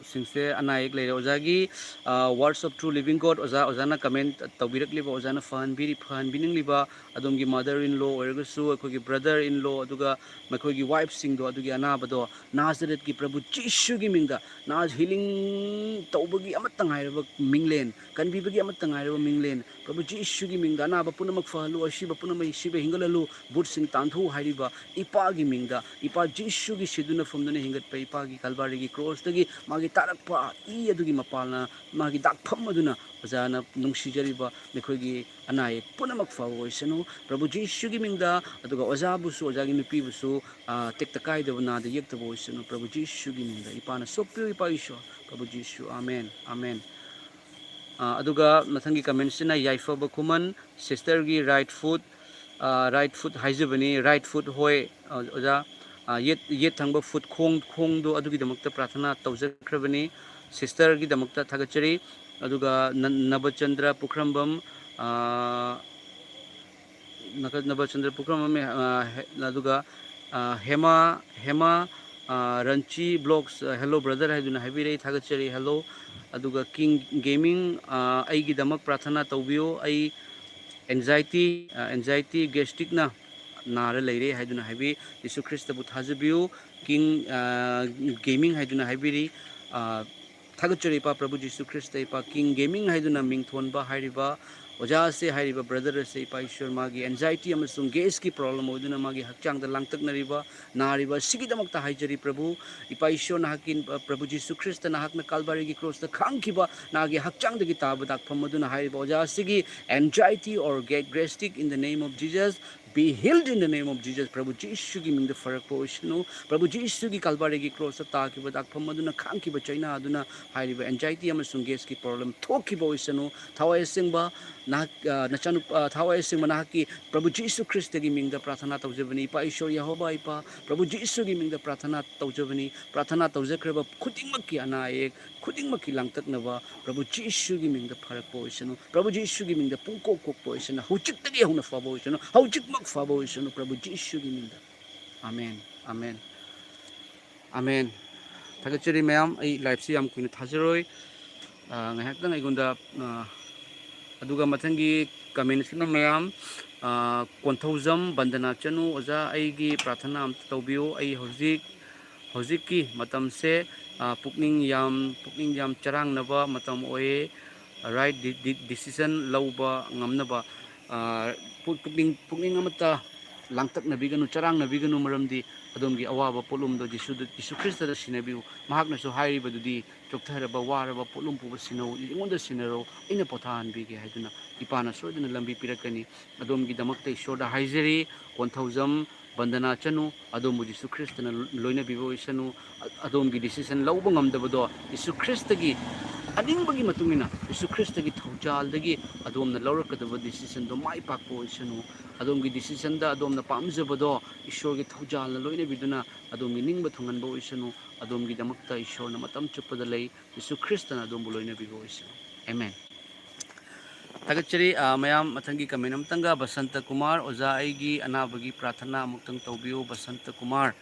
ꯁꯤꯡꯁꯦ ꯑꯅꯥ ꯑꯌꯦꯛ ꯂꯩꯔꯦ꯫ ꯑꯣꯖꯥꯒꯤ, ꯑ, Words of True Living God, ꯑꯣꯖꯥ, ꯑꯣꯖꯥꯅ ꯀꯃꯦꯟ ꯇꯧꯕꯤꯔꯛꯂꯤꯕ, ꯑꯣꯖꯥꯅ ꯐꯍꯟꯕꯤꯔꯤ-, ꯐꯍꯟꯕꯤꯅꯤꯡꯂꯤꯕ ꯑꯗꯣꯝꯒꯤ mother in law ꯑꯣꯏꯔꯒꯁꯨ, ꯑꯩꯈꯣꯏꯒꯤ brother in law, ꯑꯗꯨꯒ ꯃꯈꯣꯏꯒꯤ wifeꯁꯤꯡꯗꯣ, ꯑꯗꯨꯒꯤ ꯑꯅꯥꯕꯗꯣ ꯅꯥꯖꯔꯦꯠꯀꯤ ꯄ꯭ꯔꯚꯨ ꯖꯤꯁꯨꯒꯤ ꯃꯤꯡꯗ, ꯅꯥꯖ healing ꯇꯧꯕꯒꯤ ꯑꯃꯠꯇ ꯉꯥꯏꯔꯕ ꯃꯤꯡꯂꯦꯟ, ꯀꯟꯕꯤꯕꯒꯤ ꯑꯃꯠꯇ ꯉꯥꯏꯔꯕ ꯃꯤꯡꯂꯦꯟ, ꯄ꯭ꯔꯚꯨ ꯖꯤꯁꯨꯒꯤ ꯃꯤꯡꯗ ꯑꯅꯥꯕ ꯄꯨꯝꯅꯃꯛ ꯐꯍꯜꯂꯨ, ꯑꯁꯤꯕ ꯄꯨꯝꯅꯃꯛ ꯁꯤꯕ ꯍꯤꯡꯒꯠꯍꯜꯂꯨ, ꯚꯨꯠꯁꯤꯡ ꯇꯥꯟꯊꯣꯛꯎ ꯍꯥꯏꯔꯤꯕ ꯏꯄꯥꯒꯤ ꯃꯤꯡꯗ, ꯏꯄꯥ ꯖꯤꯁꯨꯒꯤ ꯁꯤꯗꯨꯅ ꯐꯨꯝꯗꯨꯅ ꯍꯤꯡꯒꯠꯄ ꯏꯄꯥꯒꯤ ꯀꯜꯚꯥꯔꯤꯒꯤ ꯀ꯭ꯔꯣꯁꯇꯒꯤ ꯃꯥꯒꯤ ꯇꯥꯔꯛꯄ ꯏ ꯑꯗꯨꯒꯤ ꯃꯄꯥꯜꯅ ꯃꯥꯒꯤ ꯗꯥꯛꯐꯝ ꯑꯗꯨꯅ ꯑꯣꯖꯥꯅ ꯅꯨꯡꯁꯤꯖꯔꯤꯕ ꯅꯈꯣꯏꯒꯤ ꯑꯅꯥ ꯑꯌꯦꯛ ꯄꯨꯝꯅꯃꯛ ꯐꯕ ꯑꯣꯏꯁꯅꯨ꯫ ꯄ꯭ꯔꯚꯨ ꯖꯤꯁꯨꯒꯤ ꯃꯤꯡꯗ, ꯑꯗꯨꯒ ꯑꯣꯖꯥꯕꯨꯁꯨ, ꯑꯣꯖꯥꯒꯤ ꯅꯨꯄꯤꯕꯨꯁꯨ, ꯑ, ꯇꯦꯛꯇ ꯀꯥꯏꯗꯕ, ꯅꯥꯗ ꯌꯦꯛꯇꯕ ꯑꯣꯏꯁꯅꯨ꯫ ꯄ꯭ꯔꯚꯨ ꯖꯤꯁꯨꯒꯤ ꯃꯤꯡꯗ ꯏꯄꯥꯅ ꯁꯣꯛꯄꯤꯌꯨ, ꯏꯄꯥ ꯏꯁꯣꯔ꯫ ꯄ꯭ꯔꯚꯨ ꯖꯤꯁꯨ, ꯑꯃꯦꯟ, ꯑꯃꯦꯟ꯫ ꯑ, ꯑꯗꯨꯒ ꯃꯊꯪꯒꯤ ꯀꯃꯦꯟꯁꯤꯅ ꯌꯥꯏꯐꯕ ꯈꯨꯃꯟ, ꯁꯤꯁꯇꯔꯒꯤ right foot, ꯑ, right foot ꯍꯥꯏꯖꯕꯅꯤ, right foot, ꯍꯣꯏ, ꯑ, ꯑꯣꯖꯥ, ꯑ, ꯌꯦꯠ, ꯌꯦꯠ ꯊꯪꯕ ꯐꯨꯠ ꯈꯣꯡ, ꯈꯣꯡꯗꯣ ꯑꯗꯨꯒꯤꯗꯃꯛꯇ ꯄ꯭ꯔꯥꯊꯅꯥ ꯇꯧꯖꯈ꯭ꯔꯕꯅꯤ꯫ ꯁꯤꯁꯇꯔꯒꯤꯗꯃꯛꯇ ꯊꯥꯒꯠꯆꯔꯤ꯫ ꯑꯗꯨꯒ ꯅ-, ꯅꯕꯆꯟꯗ꯭ꯔ ꯄꯨꯈ꯭ꯔꯝꯕꯝ, ꯑ, ꯅꯕꯆꯟꯗ꯭ꯔ ꯄꯨꯈ꯭ꯔꯝꯕꯝ, ꯑ, ꯍꯦ-, ꯑꯗꯨꯒ, ꯑ, ꯍꯦꯃꯥ, ꯍꯦꯃꯥ, ꯑ, ꯔꯟꯆꯤ ꯕ꯭ꯂꯣꯛꯁ, ꯑ, "Hello brother" ꯍꯥꯏꯗꯨꯅ ꯍꯥꯏꯕꯤꯔꯛꯏ, ꯊꯥꯒꯠꯆꯔꯤ, hello꯫ ꯑꯗꯨꯒ ꯀꯤꯡ ꯒꯦꯃꯤꯡ, ꯑ, "ꯑꯩꯒꯤꯗꯃꯛ ꯄ꯭ꯔꯥꯊꯅꯥ ꯇꯧꯕꯤꯌꯨ, ꯑꯩ ꯑꯦꯡꯖꯥꯏꯇꯤ, ꯑ, ꯑꯦꯡꯖꯥꯏꯇꯤ ꯒꯦꯁꯇ꯭ꯔꯤꯛꯅ ꯅꯥꯔ ꯂꯩꯔꯦ" ꯍꯥꯏꯗꯨꯅ ꯍꯥꯏꯕꯤ꯫ ꯖꯤꯁꯨ ꯈ꯭ꯔꯤꯁꯇꯕꯨ ꯊꯥꯖꯕꯤꯌꯨ꯫ ꯀꯤꯡ, ꯑ, ꯒꯦꯃꯤꯡ ꯍꯥꯏꯗꯨꯅ ꯍꯥꯏꯕꯤꯔꯤ꯫ ꯑ, ꯊꯥꯒꯠꯆꯔꯤ ꯏꯄꯥ ꯄ꯭ꯔꯚꯨ ꯖꯤꯁꯨ ꯈ꯭ꯔꯤꯁꯇ, ꯏꯄꯥ ꯀꯤꯡ ꯒꯦꯃꯤꯡ ꯍꯥꯏꯗꯨꯅ ꯃꯤꯡ ꯊꯣꯟꯕ ꯍꯥꯏꯔꯤꯕ ꯑꯣꯖꯥ ꯑꯁꯦ, ꯍꯥꯏꯔꯤꯕ ꯕ꯭ꯔꯗꯔ ꯑꯁꯦ, ꯏꯄꯥ ꯏꯁꯣꯔ, ꯃꯥꯒꯤ ꯑꯦꯡꯖꯥꯏꯇꯤ ꯑꯃꯁꯨꯡ ꯒꯦꯁꯀꯤ ꯄ꯭ꯔꯣꯕ꯭ꯂꯦꯝ ꯑꯣꯏꯗꯨꯅ ꯃꯥꯒꯤ ꯍꯛꯆꯥꯡꯗ ꯂꯥꯡꯇꯛꯅꯔꯤꯕ, ꯅꯥꯔꯤꯕ ꯑꯁꯤꯒꯤꯗꯃꯛꯇ ꯍꯥꯏꯖꯔꯤ ꯄ꯭ꯔꯚꯨ꯫ ꯏꯄꯥ ꯏꯁꯣꯔ, ꯅꯍꯥꯛꯀꯤ, ꯑ, ꯄ꯭ꯔꯚꯨ ꯖꯤꯁꯨ ꯈ꯭ꯔꯤꯁꯇ ꯅꯍꯥꯛꯅ ꯀꯥꯜꯚꯔꯤꯒꯤ ꯀ꯭ꯔꯣꯁꯇ ꯈꯥꯡꯈꯤꯕ ꯅꯍꯥꯛꯀꯤ ꯍꯛꯆꯥꯡꯗꯒꯤ ꯇꯥꯕ ꯗꯥꯛꯐꯝ ꯑꯗꯨꯅ ꯍꯥꯏꯔꯤꯕ ꯑꯣꯖꯥ ꯑꯁꯤꯒꯤ anxiety or ga-, gastric in the name of Jesus, be healed in the name of Jesus. ꯄ꯭ꯔꯚꯨ ꯖꯤꯁꯨꯒꯤ ꯃꯤꯡꯗ ꯐꯔꯛꯄ ꯑꯣꯏꯁꯅꯨ꯫ ꯄ꯭ꯔꯚꯨ ꯖꯤꯁꯨꯒꯤ ꯀꯥꯜꯚꯔꯤꯒꯤ ꯀ꯭ꯔꯣꯁꯇ ꯇꯥꯈꯤꯕ ꯗꯥꯛꯐꯝ ꯑꯗꯨꯅ, ꯈꯥꯡꯈꯤꯕ ꯆꯩꯅꯥ ꯑꯗꯨꯅ ꯍꯥꯏꯔꯤꯕ ꯑꯦꯡꯖꯥꯏꯇꯤ ꯑꯃꯁꯨꯡ ꯒꯦꯁꯀꯤ ꯄ꯭ꯔꯣꯕ꯭ꯂꯦꯝ ꯊꯣꯛꯈꯤꯕ ꯑꯣꯏꯁꯅꯨ꯫ ꯊꯋꯥꯏ ꯑꯁꯦꯡꯕ ꯅꯍꯥꯛ, ꯑ, ꯅꯆꯥꯅꯨꯄꯥ, ꯑ, ꯊꯋꯥꯏ ꯑꯁꯦꯡꯕ ꯅꯍꯥꯛꯀꯤ ꯄ꯭ꯔꯚꯨ ꯖꯤꯁꯨ ꯈ꯭ꯔꯤꯁꯇꯒꯤ ꯃꯤꯡꯗ ꯄ꯭ꯔꯥꯊꯅꯥ ꯇꯧꯖꯕꯅꯤ꯫ ꯏꯄꯥ ꯏꯁꯣꯔ ꯌꯦꯍꯣꯚꯥ ꯏꯄꯥ, ꯄ꯭ꯔꯚꯨ ꯖꯤꯁꯨꯒꯤ ꯃꯤꯡꯗ ꯄ꯭ꯔꯥꯊꯅꯥ ꯇꯧꯖꯕꯅꯤ꯫ ꯄ꯭ꯔꯥꯊꯅꯥ ꯇꯧꯖꯈ꯭ꯔꯕ ꯈꯨꯗꯤꯡꯃꯛꯀꯤ ꯑꯅꯥ ꯑꯌꯦꯛ ꯈꯨꯗꯤꯡꯃꯛꯀꯤ ꯂꯥꯡꯇꯛꯅꯕ ꯄ꯭ꯔꯚꯨ ꯖꯤꯁꯨꯒꯤ ꯃꯤꯡꯗ ꯐꯔꯛꯄ ꯑꯣꯏꯁꯅꯨ꯫ ꯄ꯭ꯔꯚꯨ ꯖꯤꯁꯨꯒꯤ ꯃꯤꯡꯗ ꯄꯨꯡꯀꯣꯛ ꯀꯣꯛꯄ ꯑꯣꯏꯁꯅꯨ꯫ ꯍꯧꯖꯤꯛꯇꯒꯤ ꯍꯧꯅ ꯐꯕ ꯑꯣꯏꯁꯅꯨ꯫ ꯍꯧꯖꯤꯛꯃꯛ ꯐꯕ ꯑꯣꯏꯁꯅꯨ, ꯄ꯭ꯔꯚꯨ ꯖꯤꯁꯨꯒꯤ ꯃꯤꯡꯗ꯫ Amen, amen, amen. ꯊꯥꯒꯠꯆꯔꯤ ꯃꯌꯥꯝ꯫ ꯑꯩ ꯂꯥꯏꯐꯁꯤ ꯌꯥꯝ ꯀꯨꯏꯅ ꯊꯥꯖꯔꯣꯏ꯫ ꯑ, ꯉꯥꯏꯍꯥꯛꯇꯪ ꯑꯩꯉꯣꯟꯗ, ꯑ, ꯑꯗꯨꯒ ꯃꯊꯪꯒꯤ ꯀꯃꯦꯟꯁꯤꯅ ꯃꯌꯥꯝ, ꯑ, ꯀꯣꯟꯊꯧꯖꯝ ꯕꯟꯗꯅꯥ ꯆꯅꯨ, "ꯑꯣꯖꯥ, ꯑꯩꯒꯤ ꯄ꯭ꯔꯥꯊꯅꯥ ꯑꯝꯇ ꯇꯧꯕꯤꯌꯨ꯫ ꯑꯩ ꯍꯧꯖꯤꯛ, ꯍꯧꯖꯤꯛꯀꯤ ꯃꯇꯝꯁꯦ, ꯑ, ꯄꯨꯛꯅꯤꯡ ꯌꯥꯝ, ꯄꯨꯛꯅꯤꯡ ꯌꯥꯝ ꯆꯔꯥꯡꯅꯕ ꯃꯇꯝ ꯑꯣꯏꯌꯦ꯫ Right ꯗꯤ-, ꯗꯤ-, decision ꯂꯧꯕ ꯉꯝꯅꯕ, ꯑ, ꯄꯨ-, ꯄꯨꯛꯅꯤꯡ, ꯄꯨꯛꯅꯤꯡ ꯑꯃꯠꯇ ꯂꯥꯡꯇꯛꯅꯕꯤꯒꯅꯨ, ꯆꯔꯥꯡꯅꯕꯤꯒꯅꯨ, ꯃꯔꯝꯗꯤ ꯑꯗꯣꯝꯒꯤ ꯑꯋꯥꯕ ꯄꯣꯠꯂꯨꯝꯗꯣ ꯖꯤꯁꯨꯗ, ꯖꯤꯁꯨ ꯈ꯭ꯔꯤꯁꯇꯗ ꯁꯤꯟꯅꯕꯤꯌꯨ꯫ ꯃꯍꯥꯛꯅꯁꯨ ꯍꯥꯏꯔꯤꯕꯗꯨꯗꯤ, 'ꯆꯣꯛꯊꯔꯕ, ꯋꯥꯔꯕ ꯄꯣꯠꯂꯨꯝ ꯄꯨꯕ ꯁꯤꯟꯅꯧ, ꯑꯩꯉꯣꯟꯗ ꯁꯤꯟꯅꯔꯣ, ꯑꯩꯅ ꯄꯣꯊꯥꯍꯟꯕꯤꯒꯦ' ꯍꯥꯏꯗꯨꯅ ꯏꯄꯥꯅ ꯁꯣꯏꯗꯅ ꯂꯝꯕꯤ ꯄꯤꯔꯛꯀꯅꯤ꯫ ꯑꯗꯣꯝꯒꯤꯗꯃꯛꯇ ꯏꯁꯣꯔꯗ ꯍꯥꯏꯖꯔꯤ, ꯀꯣꯟꯊꯧꯖꯝ ꯕꯟꯗꯅꯥ ꯆꯅꯨ, ꯑꯗꯣꯝꯕꯨ ꯖꯤꯁꯨ ꯈ꯭ꯔꯤꯁꯇꯅ ꯂꯣꯏꯅꯕꯤꯕ ꯑꯣꯏꯁꯅꯨ꯫ ꯑ-, ꯑꯗꯣꯝꯒꯤ decision ꯂꯧꯕ ꯉꯝꯗꯕꯗꯣ ꯖꯤꯁꯨ ꯈ꯭ꯔꯤꯁꯇꯒꯤ ꯑꯅꯤꯡꯕꯒꯤ ꯃꯇꯨꯡ ꯏꯟꯅ, ꯖꯤꯁꯨ ꯈ꯭ꯔꯤꯁꯇꯒꯤ ꯊꯧꯖꯥꯜꯗꯒꯤ ꯑꯗꯣꯝꯅ ꯂꯧꯔꯛꯀꯗꯕ decisionꯗꯣ ꯃꯥꯏ ꯄꯥꯛꯄ ꯑꯣꯏꯁꯅꯨ꯫ ꯑꯗꯣꯝꯒꯤ decisionꯗ ꯑꯗꯣꯝꯅ ꯄꯥꯝꯖꯕꯗꯣ ꯏꯁꯣꯔꯒꯤ ꯊꯧꯖꯥꯜꯅ ꯂꯣꯏꯅꯕꯤꯗꯨꯅ ꯑꯗꯣꯝꯒꯤ ꯅꯤꯡꯕ ꯊꯨꯡꯍꯟꯕ ꯑꯣꯏꯁꯅꯨ꯫ ꯑꯗꯣꯝꯒꯤꯗꯃꯛꯇ ꯏꯁꯣꯔꯅ ꯃꯇꯝ ꯆꯨꯞꯄꯗ ꯂꯩ꯫ ꯖꯤꯁꯨ ꯈ꯭ꯔꯤꯁꯇꯅ ꯑꯗꯣꯝꯕꯨ ꯂꯣꯏꯅꯕꯤꯕ ꯑꯣꯏꯁꯅꯨ꯫ ꯑꯃꯦꯟ꯫ ꯊꯥꯒꯠꯆꯔꯤ꯫ ꯑ, ꯃꯌꯥꯝ, ꯃꯊꯪꯒꯤ comment ꯑꯃꯇꯪꯒ, ꯕꯁꯟꯇ ꯀꯨꯃꯥꯔ, "ꯑꯣꯖꯥ, ꯑꯩꯒꯤ ꯑꯅꯥꯕꯒꯤ ꯄ꯭ꯔꯥꯊꯅꯥ ꯑꯃꯨꯛꯇꯪ ꯇꯧꯕꯤꯌꯨ", ꯕꯁꯟꯇ ꯀꯨꯃꯥꯔ꯫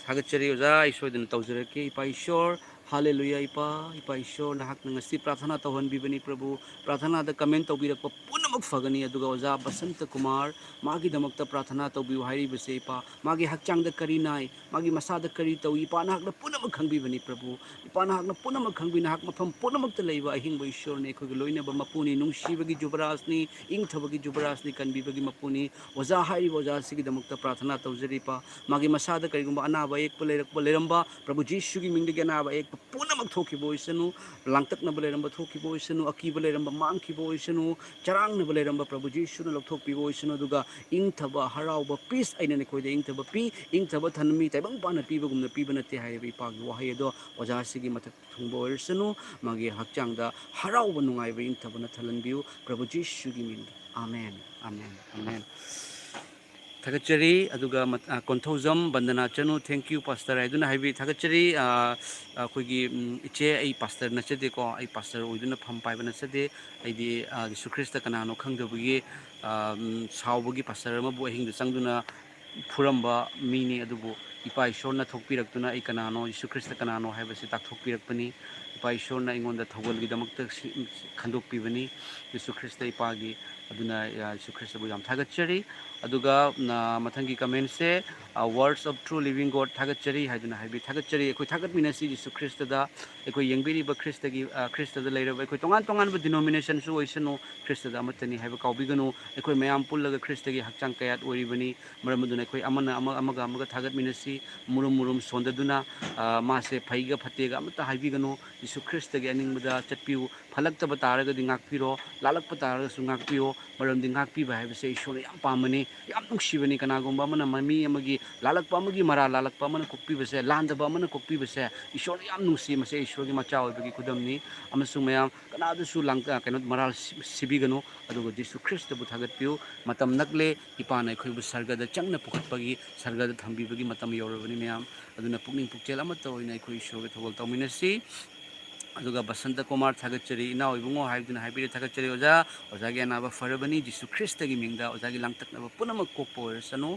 ꯊꯥꯒꯠꯆꯔꯤ ꯑꯣꯖꯥ, ꯑꯩ ꯁꯣꯏꯗꯅ ꯇꯧꯖꯔꯛꯀꯦ꯫ ꯏꯄꯥ ꯏꯁꯣꯔ, ꯍꯥꯂꯦꯂꯨꯌꯥ ꯏꯄꯥ, ꯏꯄꯥ ꯏꯁꯣꯔ, ꯅꯍꯥꯛꯅ ꯉꯁꯤ ꯄ꯭ꯔꯥꯊꯅꯥ ꯇꯧꯍꯟꯕꯤꯕꯅꯤ ꯄ꯭ꯔꯚꯨ꯫ ꯄ꯭ꯔꯥꯊꯅꯥꯗ comment ꯇꯧꯕꯤꯔꯛꯄ ꯄꯨꯝꯅꯃꯛ ꯐꯒꯅꯤ꯫ ꯑꯗꯨꯒ ꯑꯣꯖꯥ ꯕꯁꯟꯇ ꯀꯨꯃꯥꯔ, ꯃꯥꯒꯤꯗꯃꯛꯇ ꯄ꯭ꯔꯥꯊꯅꯥ ꯇꯧꯕꯤꯌꯨ ꯍꯥꯏꯔꯤꯕꯁꯦ ꯏꯄꯥ, ꯃꯥꯒꯤ ꯍꯛꯆꯥꯡꯗ ꯀꯔꯤ ꯅꯥꯏ, ꯃꯥꯒꯤ ꯃꯁꯥꯗ ꯀꯔꯤ ꯇꯧꯏ, ꯏꯄꯥ ꯅꯍꯥꯛꯅ ꯄꯨꯝꯅꯃꯛ ꯈꯪꯕꯤꯕꯅꯤ ꯄ꯭ꯔꯚꯨ꯫ ꯏꯄꯥ ꯅꯍꯥꯛꯅ ꯄꯨꯝꯅꯃꯛ ꯈꯪꯕꯤ, ꯅꯍꯥꯛ ꯃꯐꯝ ꯄꯨꯝꯅꯃꯛꯇ ꯂꯩꯕ ꯑꯍꯤꯡꯕ ꯏꯁꯣꯔꯅꯤ, ꯑꯩꯈꯣꯏꯒꯤ ꯂꯣꯏꯅꯕ ꯃꯄꯨꯅꯤ, ꯅꯨꯡꯁꯤꯕꯒꯤ ꯖꯨꯕꯔꯥꯖꯅꯤ, ꯏꯪꯊꯕꯒꯤ ꯖꯨꯕꯔꯥꯖꯅꯤ, ꯀꯟꯕꯤꯕꯒꯤ ꯃꯄꯨꯅꯤ꯫ ꯑꯣꯖꯥ ꯍꯥꯏꯔꯤꯕ ꯑꯣꯖꯥ ꯑꯁꯤꯒꯤꯗꯃꯛꯇ ꯄ꯭ꯔꯥꯊꯅꯥ ꯇꯧꯖꯔꯤꯕ, ꯃꯥꯒꯤ ꯃꯁꯥꯗ ꯀꯔꯤꯒꯨꯝꯕ ꯑꯅꯥꯕ ꯑꯌꯦꯛꯄ ꯂꯩꯔꯛꯄ ꯂꯩꯔꯝꯕ, ꯄ꯭ꯔꯚꯨ ꯖꯤꯁꯨꯒꯤ ꯃꯤꯡꯗꯒꯤ ꯑꯅꯥꯕ ꯑꯌꯦꯛꯄ ꯄꯨꯝꯅꯃꯛ ꯊꯣꯛꯈꯤꯕ ꯑꯣꯏꯁꯅꯨ, ꯂꯥꯡꯇꯛꯅꯕ ꯂꯩꯔꯝꯕ ꯊꯣꯛꯈꯤꯕ ꯑꯣꯏꯁꯅꯨ, ꯑꯀꯤꯕ ꯂꯩꯔꯝꯕ ꯃꯥꯡꯈꯤꯕ ꯑꯣꯏꯁꯅꯨ, ꯆꯔꯥꯡꯅꯕ ꯂꯩꯔꯝꯕ ꯄ꯭ꯔꯚꯨ ꯖꯤꯁꯨꯅ ꯂꯧꯊꯣꯛꯄꯤꯕ ꯑꯣꯏꯁꯅꯨ, ꯑꯗꯨꯒ ꯏꯪꯊꯕ, ꯍꯔꯥꯎꯕ, peace ꯑꯩꯅ ꯅꯈꯣꯏꯗ ꯏꯪꯊꯕ ꯄꯤ, ꯏꯪꯊꯕ ꯊꯟꯃꯤ, ꯇꯥꯏꯕꯪ ꯄꯥꯟꯅ ꯄꯤꯕꯒꯨꯝꯅ ꯄꯤꯕ ꯅꯠꯇꯦ ꯍꯥꯏꯔꯤꯕ ꯏꯄꯥꯒꯤ ꯋꯥꯍꯩ ꯑꯗꯣ ꯑꯣꯖꯥ ꯑꯁꯤꯒꯤ ꯃꯊꯛ ꯊꯨꯡꯕ ꯑꯣꯏꯔꯁꯅꯨ, ꯃꯥꯒꯤ ꯍꯛꯆꯥꯡꯗ ꯍꯔꯥꯎꯕ ꯅꯨꯡꯉꯥꯏꯕ ꯏꯪꯊꯕꯅ ꯊꯜꯍꯟꯕꯤꯌꯨ, ꯄ꯭ꯔꯚꯨ ꯖꯤꯁꯨꯒꯤ ꯃꯤꯡꯗ꯫ Amen, amen, amen. ꯊꯥꯒꯠꯆꯔꯤ꯫ ꯑꯗꯨꯒ ꯃꯠ-, ꯑ, ꯀꯣꯟꯊꯧꯖꯝ ꯕꯟꯗꯅꯥ ꯆꯅꯨ, "Thank you, Pastor" ꯍꯥꯏꯗꯨꯅ ꯍꯥꯏꯕꯤ꯫ ꯊꯥꯒꯠꯆꯔꯤ꯫ ꯑ, ꯑꯩꯈꯣꯏꯒꯤ, ꯎꯝ, ꯏꯆꯦ, ꯑꯩ pastor ꯅꯠꯆꯗꯦꯀꯣ, ꯑꯩ pastor ꯑꯣꯏꯗꯨꯅ ꯐꯝ ꯄꯥꯏꯕ ꯅꯠꯆꯗꯦ꯫ ꯑꯩꯗꯤ, ꯑ, ꯖꯤꯁꯨ ꯈ꯭ꯔꯤꯁꯇ ꯀꯅꯥꯅꯣ ꯈꯪꯗꯕꯒꯤ, ꯑ, ꯎꯝ, ꯁꯥꯎꯕꯒꯤ pastor ꯑꯃꯕꯨ ꯑꯍꯤꯡꯗ ꯆꯪꯗꯨꯅ ꯐꯨꯔꯝꯕ ꯃꯤꯅꯤ꯫ ꯑꯗꯨꯕꯨ ꯏꯄꯥ ꯏꯁꯣꯔꯅ ꯊꯣꯛꯄꯤꯔꯛꯇꯨꯅ ꯑꯩ ꯀꯅꯥꯅꯣ, ꯖꯤꯁꯨ ꯈ꯭ꯔꯤꯁꯇ ꯀꯅꯥꯅꯣ ꯍꯥꯏꯕꯁꯤ ꯇꯥꯛꯊꯣꯛꯄꯤꯔꯛꯄꯅꯤ꯫ ꯏꯄꯥ ꯏꯁꯣꯔꯅ ꯑꯩꯉꯣꯟꯗ ꯊꯧꯒꯜꯒꯤꯗꯃꯛꯇ ꯁꯤ-, ꯈꯟꯗꯣꯛꯄꯤꯕꯅꯤ꯫ ꯖꯤꯁꯨ ꯈ꯭ꯔꯤꯁꯇ ꯏꯄꯥꯒꯤ, ꯑꯗꯨꯅ, ꯑ, ꯖꯤꯁꯨ ꯈ꯭ꯔꯤꯁꯇꯕꯨ ꯌꯥꯝ ꯊꯥꯒꯠꯆꯔꯤ꯫ ꯑꯗꯨꯒ, ꯑ, ꯃꯊꯪꯒꯤ commentꯁꯦ, ꯑ, "Words of True Living God, ꯊꯥꯒꯠꯆꯔꯤ" ꯍꯥꯏꯗꯨꯅ ꯍꯥꯏꯕꯤ꯫ ꯊꯥꯒꯠꯆꯔꯤ꯫ ꯑꯩꯈꯣꯏ ꯊꯥꯒꯠꯃꯤꯟꯅꯁꯤ ꯖꯤꯁꯨ ꯈ꯭ꯔꯤꯁꯇꯗ꯫ ꯑꯩꯈꯣꯏ ꯌꯦꯡꯕꯤꯔꯤꯕ ꯈ꯭ꯔꯤꯁꯇꯒꯤ, ꯑ, ꯈ꯭ꯔꯤꯁꯇꯗ ꯂꯩꯔꯕ ꯑꯩꯈꯣꯏ ꯇꯣꯉꯥꯟ ꯇꯣꯉꯥꯟꯕ denominationꯁꯨ ꯑꯣꯏꯁꯅꯨ, ꯈ꯭ꯔꯤꯁꯇꯗ ꯑꯃꯠꯇꯅꯤ ꯍꯥꯏꯕ ꯀꯥꯎꯕꯤꯒꯅꯨ꯫ ꯑꯩꯈꯣꯏ ꯃꯌꯥꯝ ꯄꯨꯜꯂꯒ ꯈ꯭ꯔꯤꯁꯇꯒꯤ ꯍꯛꯆꯥꯡ ꯀꯌꯥꯠ ꯑꯣꯏꯔꯤꯕꯅꯤ꯫ ꯃꯔꯝ ꯑꯗꯨꯅ ꯑꯩꯈꯣꯏ ꯑꯃꯅ ꯑꯃ, ꯑꯃꯒ ꯑꯃꯒ ꯊꯥꯒꯠꯃꯤꯟꯅꯁꯤ, ꯃꯨꯔꯨꯝ ꯃꯨꯔꯨꯝ ꯁꯣꯟꯗꯗꯨꯅ, ꯑ, ꯃꯥꯁꯦ ꯐꯩꯒ ꯐꯠꯇꯦꯒ ꯑꯃꯠꯇ ꯍꯥꯏꯕꯤꯒꯅꯨ꯫ ꯖꯤꯁꯨ ꯈ꯭ꯔꯤꯁꯇꯒꯤ ꯑꯅꯤꯡꯕꯗ ꯆꯠꯄꯤꯌꯨ꯫ ꯐꯠꯂꯛꯇꯕ ꯇꯥꯔꯒꯗꯤ ꯉꯥꯛꯄꯤꯔꯣ, ꯂꯥꯜꯂꯛꯄ ꯇꯥꯔꯒꯁꯨ ꯉꯥꯛꯄꯤꯌꯣ꯫ ꯃꯔꯝꯗꯤ ꯉꯥꯛꯄꯤꯕ ꯍꯥꯏꯕꯁꯦ ꯏꯁꯣꯔꯅ ꯌꯥꯝ ꯄꯥꯝꯕꯅꯤ, ꯌꯥꯝ ꯅꯨꯡꯁꯤꯕꯅꯤ꯫ ꯀꯅꯥꯒꯨꯝꯕ ꯑꯃꯅ ꯃ-, ꯃꯤ ꯑꯃꯒꯤ ꯂꯥꯜꯂꯛꯄ ꯑꯃꯒꯤ ꯃꯔꯥꯜ, ꯂꯥꯜꯂꯛꯄ ꯑꯃꯅ ꯀꯣꯛꯄꯤꯕꯁꯦ, ꯂꯥꯟꯗꯕ ꯑꯃꯅ ꯀꯣꯛꯄꯤꯕꯁꯦ ꯏꯁꯣꯔꯅ ꯌꯥꯝ ꯅꯨꯡꯁꯤ꯫ ꯃꯁꯦ ꯏꯁꯣꯔꯒꯤ ꯃꯆꯥ ꯑꯣꯏꯕꯒꯤ ꯈꯨꯗꯝꯅꯤ꯫ ꯑꯃꯁꯨꯡ ꯃꯌꯥꯝ ꯀꯅꯥꯗꯁꯨ ꯂꯥꯡ-, ꯑ, ꯀꯩꯅꯣ, ꯃꯔꯥꯜ ꯁꯤ-, ꯁꯤꯕꯤꯒꯅꯨ, ꯑꯗꯨꯒ ꯖꯤꯁꯨ ꯈ꯭ꯔꯤꯁꯇꯕꯨ ꯊꯥꯒꯠꯄꯤꯌꯨ꯫ ꯃꯇꯝ ꯅꯛꯂꯦ, ꯏꯄꯥꯅ ꯑꯩꯈꯣꯏꯕꯨ ꯁꯔꯒꯗ ꯆꯪꯅ ꯄꯨꯈꯠꯄꯒꯤ, ꯁꯔꯒꯗ ꯊꯝꯕꯤꯕꯒꯤ ꯃꯇꯝ ꯌꯧꯔꯕꯅꯤ ꯃꯌꯥꯝ꯫ ꯑꯗꯨꯅ ꯄꯨꯛꯅꯤꯡ ꯄꯨꯛꯆꯦꯜ ꯑꯃꯠꯇ ꯑꯣꯏꯅ ꯑꯩꯈꯣꯏ ꯏꯁꯣꯔꯒ ꯊꯧꯒꯜ ꯇꯧꯃꯤꯟꯅꯁꯤ꯫ ꯑꯗꯨꯒ ꯕꯁꯟꯇ ꯀꯨꯃꯥꯔ ꯊꯥꯒꯠꯆꯔꯤ, ꯏꯅꯥꯎ ꯏꯕꯨꯡꯉꯣ ꯍꯥꯏꯗꯨꯅ ꯍꯥꯏꯕꯤꯔꯦ, ꯊꯥꯒꯠꯆꯔꯤ ꯑꯣꯖꯥ꯫ ꯑꯣꯖꯥꯒꯤ ꯑꯅꯥꯕ ꯐꯔꯕꯅꯤ, ꯖꯤꯁꯨ ꯈ꯭ꯔꯤꯁꯇꯒꯤ ꯃꯤꯡꯗ ꯑꯣꯖꯥꯒꯤ ꯂꯥꯡꯇꯛꯅꯕ ꯄꯨꯝꯅꯃꯛ ꯀꯣꯛꯄ ꯑꯣꯏꯔꯁꯅꯨ꯫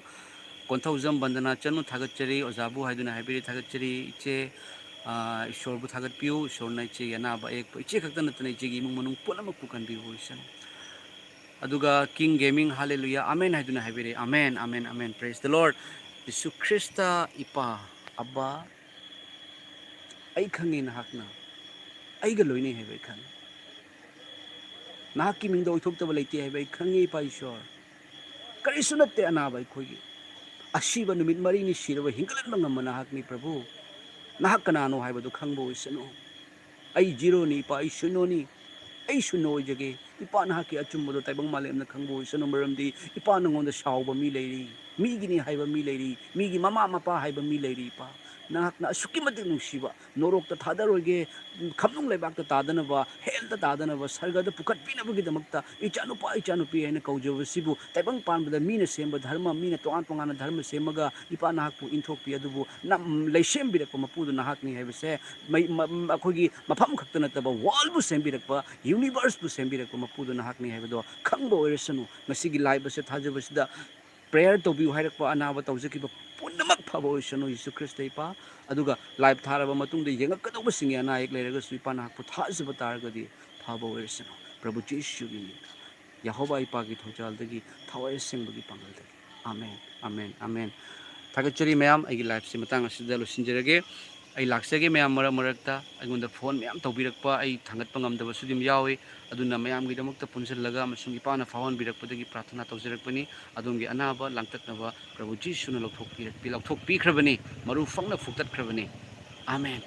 ꯀꯣꯟꯊꯧꯖꯝ ꯕꯟꯗꯅꯥ ꯆꯅꯨ ꯊꯥꯒꯠꯆꯔꯤ, ꯑꯣꯖꯥꯕꯨ ꯍꯥꯏꯗꯨꯅ ꯍꯥꯏꯕꯤꯔꯦ, ꯊꯥꯒꯠꯆꯔꯤ ꯏꯆꯦ꯫ ꯑꯥ, ꯏꯁꯣꯔꯕꯨ ꯊꯥꯒꯠꯄꯤꯌꯨ, ꯏꯁꯣꯔꯅ ꯏꯆꯦꯒꯤ ꯑꯅꯥꯕ ꯑꯌꯦꯛꯄ ꯏꯆꯦ ꯈꯛꯇ ꯅꯠꯇꯅ ꯏꯆꯦꯒꯤ ꯏꯃꯨꯡ ꯃꯅꯨꯡ ꯄꯨꯝꯅꯃꯛꯄꯨ ꯀꯟꯕꯤꯌꯨ ꯑꯣꯏꯁꯅꯨ꯫ ꯑꯗꯨꯒ King Gaming, ꯍꯥꯂꯦꯂꯨꯌꯥ, ꯑꯃꯦꯟ ꯍꯥꯏꯗꯨꯅ ꯍꯥꯏꯕꯤꯔꯦ, amen, amen, amen, praise the Lord꯫ Jesus Christ ꯏꯄꯥ, ꯑꯕꯥ, ꯑꯩ ꯈꯪꯉꯤ ꯅꯍꯥꯛꯅ ꯑꯩꯒ ꯂꯣꯏꯅꯩ ꯍꯥꯏꯕ ꯑꯩ ꯈꯪꯉꯤ꯫ ꯅꯍꯥꯛꯀꯤ ꯃꯤꯡꯗ ꯑꯣꯏꯊꯣꯛꯇꯕ ꯂꯩꯇꯦ ꯍꯥꯏꯕ ꯑꯩ ꯈꯪꯉꯤ, ꯏꯄꯥ ꯏꯁꯣꯔ꯫ ꯀꯔꯤꯁꯨ ꯅꯠꯇꯦ ꯑꯅꯥꯕ ꯑꯩꯈꯣꯏꯒꯤ꯫ ꯑꯁꯤꯕ ꯅꯨꯃꯤꯠ ꯃꯔꯤꯅꯤ ꯁꯤꯔꯕ ꯍꯤꯡꯒꯠꯍꯟꯕ ꯉꯝꯕ ꯅꯍꯥꯛꯅꯤ ꯄ꯭ꯔꯚꯨ꯫ ꯅꯍꯥꯛ ꯀꯅꯥꯅꯣ ꯍꯥꯏꯕꯗꯨ ꯈꯪꯕ ꯑꯣꯏꯁꯅꯨ꯫ ꯑꯩ ꯖꯤꯔꯣꯅꯤ ꯏꯄꯥ, ꯑꯩ ꯁꯨꯅꯣꯅꯤ꯫ ꯑꯩ ꯁꯨꯅꯣ ꯑꯣꯏꯖꯒꯦ꯫ ꯏꯄꯥ ꯅꯍꯥꯛꯀꯤ ꯑꯆꯨꯝꯕꯗꯣ ꯇꯥꯏꯕꯪ ꯃꯥꯂꯦꯝꯅ ꯈꯪꯕ ꯑꯣꯏꯁꯅꯨ, ꯃꯔꯝꯗꯤ ꯏꯄꯥ ꯅꯉꯣꯟꯗ ꯁꯥꯎꯕ ꯃꯤ ꯂꯩꯔꯤ, ꯃꯤꯒꯤꯅꯤ ꯍꯥꯏꯕ ꯃꯤ ꯂꯩꯔꯤ, ꯃꯤꯒꯤ ꯃꯃꯥ ꯃꯄꯥ ꯍꯥꯏꯕ ꯃꯤ ꯂꯩꯔꯤ ꯏꯄꯥ꯫ ꯅꯍꯥꯛꯅ ꯑꯁꯨꯛꯀꯤ ꯃꯇꯤꯛ ꯅꯨꯡꯁꯤꯕ, ꯅꯣꯔꯣꯛꯇ ꯊꯥꯗꯔꯣꯏꯒꯦ, ꯈꯝꯅꯨꯡ ꯂꯩꯕꯥꯛꯇ ꯇꯥꯗꯅꯕ, ꯍꯦꯜꯗ ꯇꯥꯗꯅꯕ, ꯁꯔꯒꯗ ꯄꯨꯈꯠꯄꯤꯅꯕꯒꯤꯗꯃꯛꯇ ꯏꯆꯥꯅꯨꯄꯥ ꯏꯆꯥꯅꯨꯄꯤ ꯍꯥꯏꯅ ꯀꯧꯖꯕꯁꯤꯕꯨ ꯇꯥꯏꯕꯪ ꯄꯥꯟꯕꯗ ꯃꯤꯅ ꯁꯦꯝꯕ ꯙꯔꯃ, ꯃꯤꯅ ꯇꯣꯉꯥꯟ ꯇꯣꯉꯥꯟꯅ ꯙꯔꯃ ꯁꯦꯝꯃꯒ ꯏꯄꯥ ꯅꯍꯥꯛꯄꯨ ꯏꯟꯊꯣꯛꯄꯤ ꯑꯗꯨꯕꯨ ꯅꯝ-, ꯂꯩꯁꯦꯝꯕꯤꯔꯛꯄ ꯃꯄꯨꯗꯨ ꯅꯍꯥꯛꯅꯤ ꯍꯥꯏꯕꯁꯦ ꯃꯩ-, ꯃ-, ꯑꯩꯈꯣꯏꯒꯤ ꯃꯐꯝ ꯈꯛꯇ ꯅꯠꯇꯕ worldꯕꯨ ꯁꯦꯝꯕꯤꯔꯛꯄ, universeꯄꯨ ꯁꯦꯝꯕꯤꯔꯛꯄ ꯃꯄꯨꯗꯨ ꯅꯍꯥꯛꯅꯤ ꯍꯥꯏꯕꯗꯣ ꯈꯪꯕ ꯑꯣꯏꯔꯁꯅꯨ꯫ ꯉꯁꯤꯒꯤ live ꯑꯁꯦ ꯊꯥꯖꯕꯁꯤꯗ prayer ꯇꯧꯕꯤꯌꯨ ꯍꯥꯏꯔꯛꯄ, ꯑꯅꯥꯕ ꯇꯧꯖꯈꯤꯕ ꯄꯨꯝꯅꯃꯛ ꯐꯕ ꯑꯣꯏꯁꯅꯨ, ꯖꯤꯁꯨ ꯈ꯭ꯔꯤꯁꯇ ꯏꯄꯥ꯫ ꯑꯗꯨꯒ live ꯊꯥꯔꯕ ꯃꯇꯨꯡꯗ ꯌꯦꯡꯉꯛꯀꯗꯧꯕꯁꯤꯡꯒꯤ ꯑꯅꯥ ꯑꯌꯦꯛ ꯂꯩꯔꯒꯁꯨ ꯏꯄꯥ ꯅꯍꯥꯛꯄꯨ ꯊꯥꯖꯕ ꯇꯥꯔꯒꯗꯤ ꯐꯕ ꯑꯣꯏꯔꯁꯅꯨ꯫ ꯄ꯭ꯔꯚꯨ ꯖꯤꯁꯨꯒꯤ ꯃꯤꯡꯗ, ꯌꯦꯍꯣꯚꯥ ꯏꯄꯥꯒꯤ ꯊꯧꯖꯥꯜꯗꯒꯤ, ꯊꯋꯥꯏ ꯑꯁꯦꯡꯕꯒꯤ ꯄꯥꯡꯒꯜꯗꯒꯤ꯫ Amen, amen, amen. ꯊꯥꯒꯠꯆꯔꯤ ꯃꯌꯥꯝ, ꯑꯩꯒꯤ liveꯁꯤ ꯃꯇꯥꯡ ꯑꯁꯤꯗ ꯂꯣꯏꯁꯤꯟꯖꯔꯒꯦ꯫ ꯑꯩ ꯂꯥꯛꯆꯒꯦ ꯃꯌꯥꯝ ꯃꯔꯛ ꯃꯔꯛꯇ꯫ ꯑꯩꯉꯣꯟꯗ phone ꯃꯌꯥꯝ ꯇꯧꯕꯤꯔꯛꯄ, ꯑꯩ ꯊꯥꯡꯒꯠꯄ ꯉꯝꯗꯕꯁꯨ ꯑꯗꯨꯝ ꯌꯥꯎꯏ꯫ ꯑꯗꯨꯅ ꯃꯌꯥꯝꯒꯤꯗꯃꯛꯇ ꯄꯨꯟꯁꯤꯜꯂꯒ ꯑꯃꯁꯨꯡ ꯏꯄꯥꯅ ꯐꯥꯎꯍꯟꯕꯤꯔꯛꯄꯗꯒꯤ ꯄ꯭ꯔꯥꯊꯅꯥ ꯇꯧꯖꯔꯛꯄꯅꯤ꯫ ꯑꯗꯣꯝꯒꯤ ꯑꯅꯥꯕ ꯂꯥꯡꯇꯛꯅꯕ ꯄ꯭ꯔꯚꯨ ꯖꯤꯁꯨꯅ ꯂꯧꯊꯣꯛꯄꯤꯔꯛꯄꯤ-, ꯂꯧꯊꯣꯛꯄꯤꯈ꯭ꯔꯕꯅꯤ, ꯃꯔꯨ ꯐꯪꯅ ꯐꯨꯛꯇꯠꯈ꯭ꯔꯕꯅꯤ꯫ ꯑꯃꯦꯟ꯫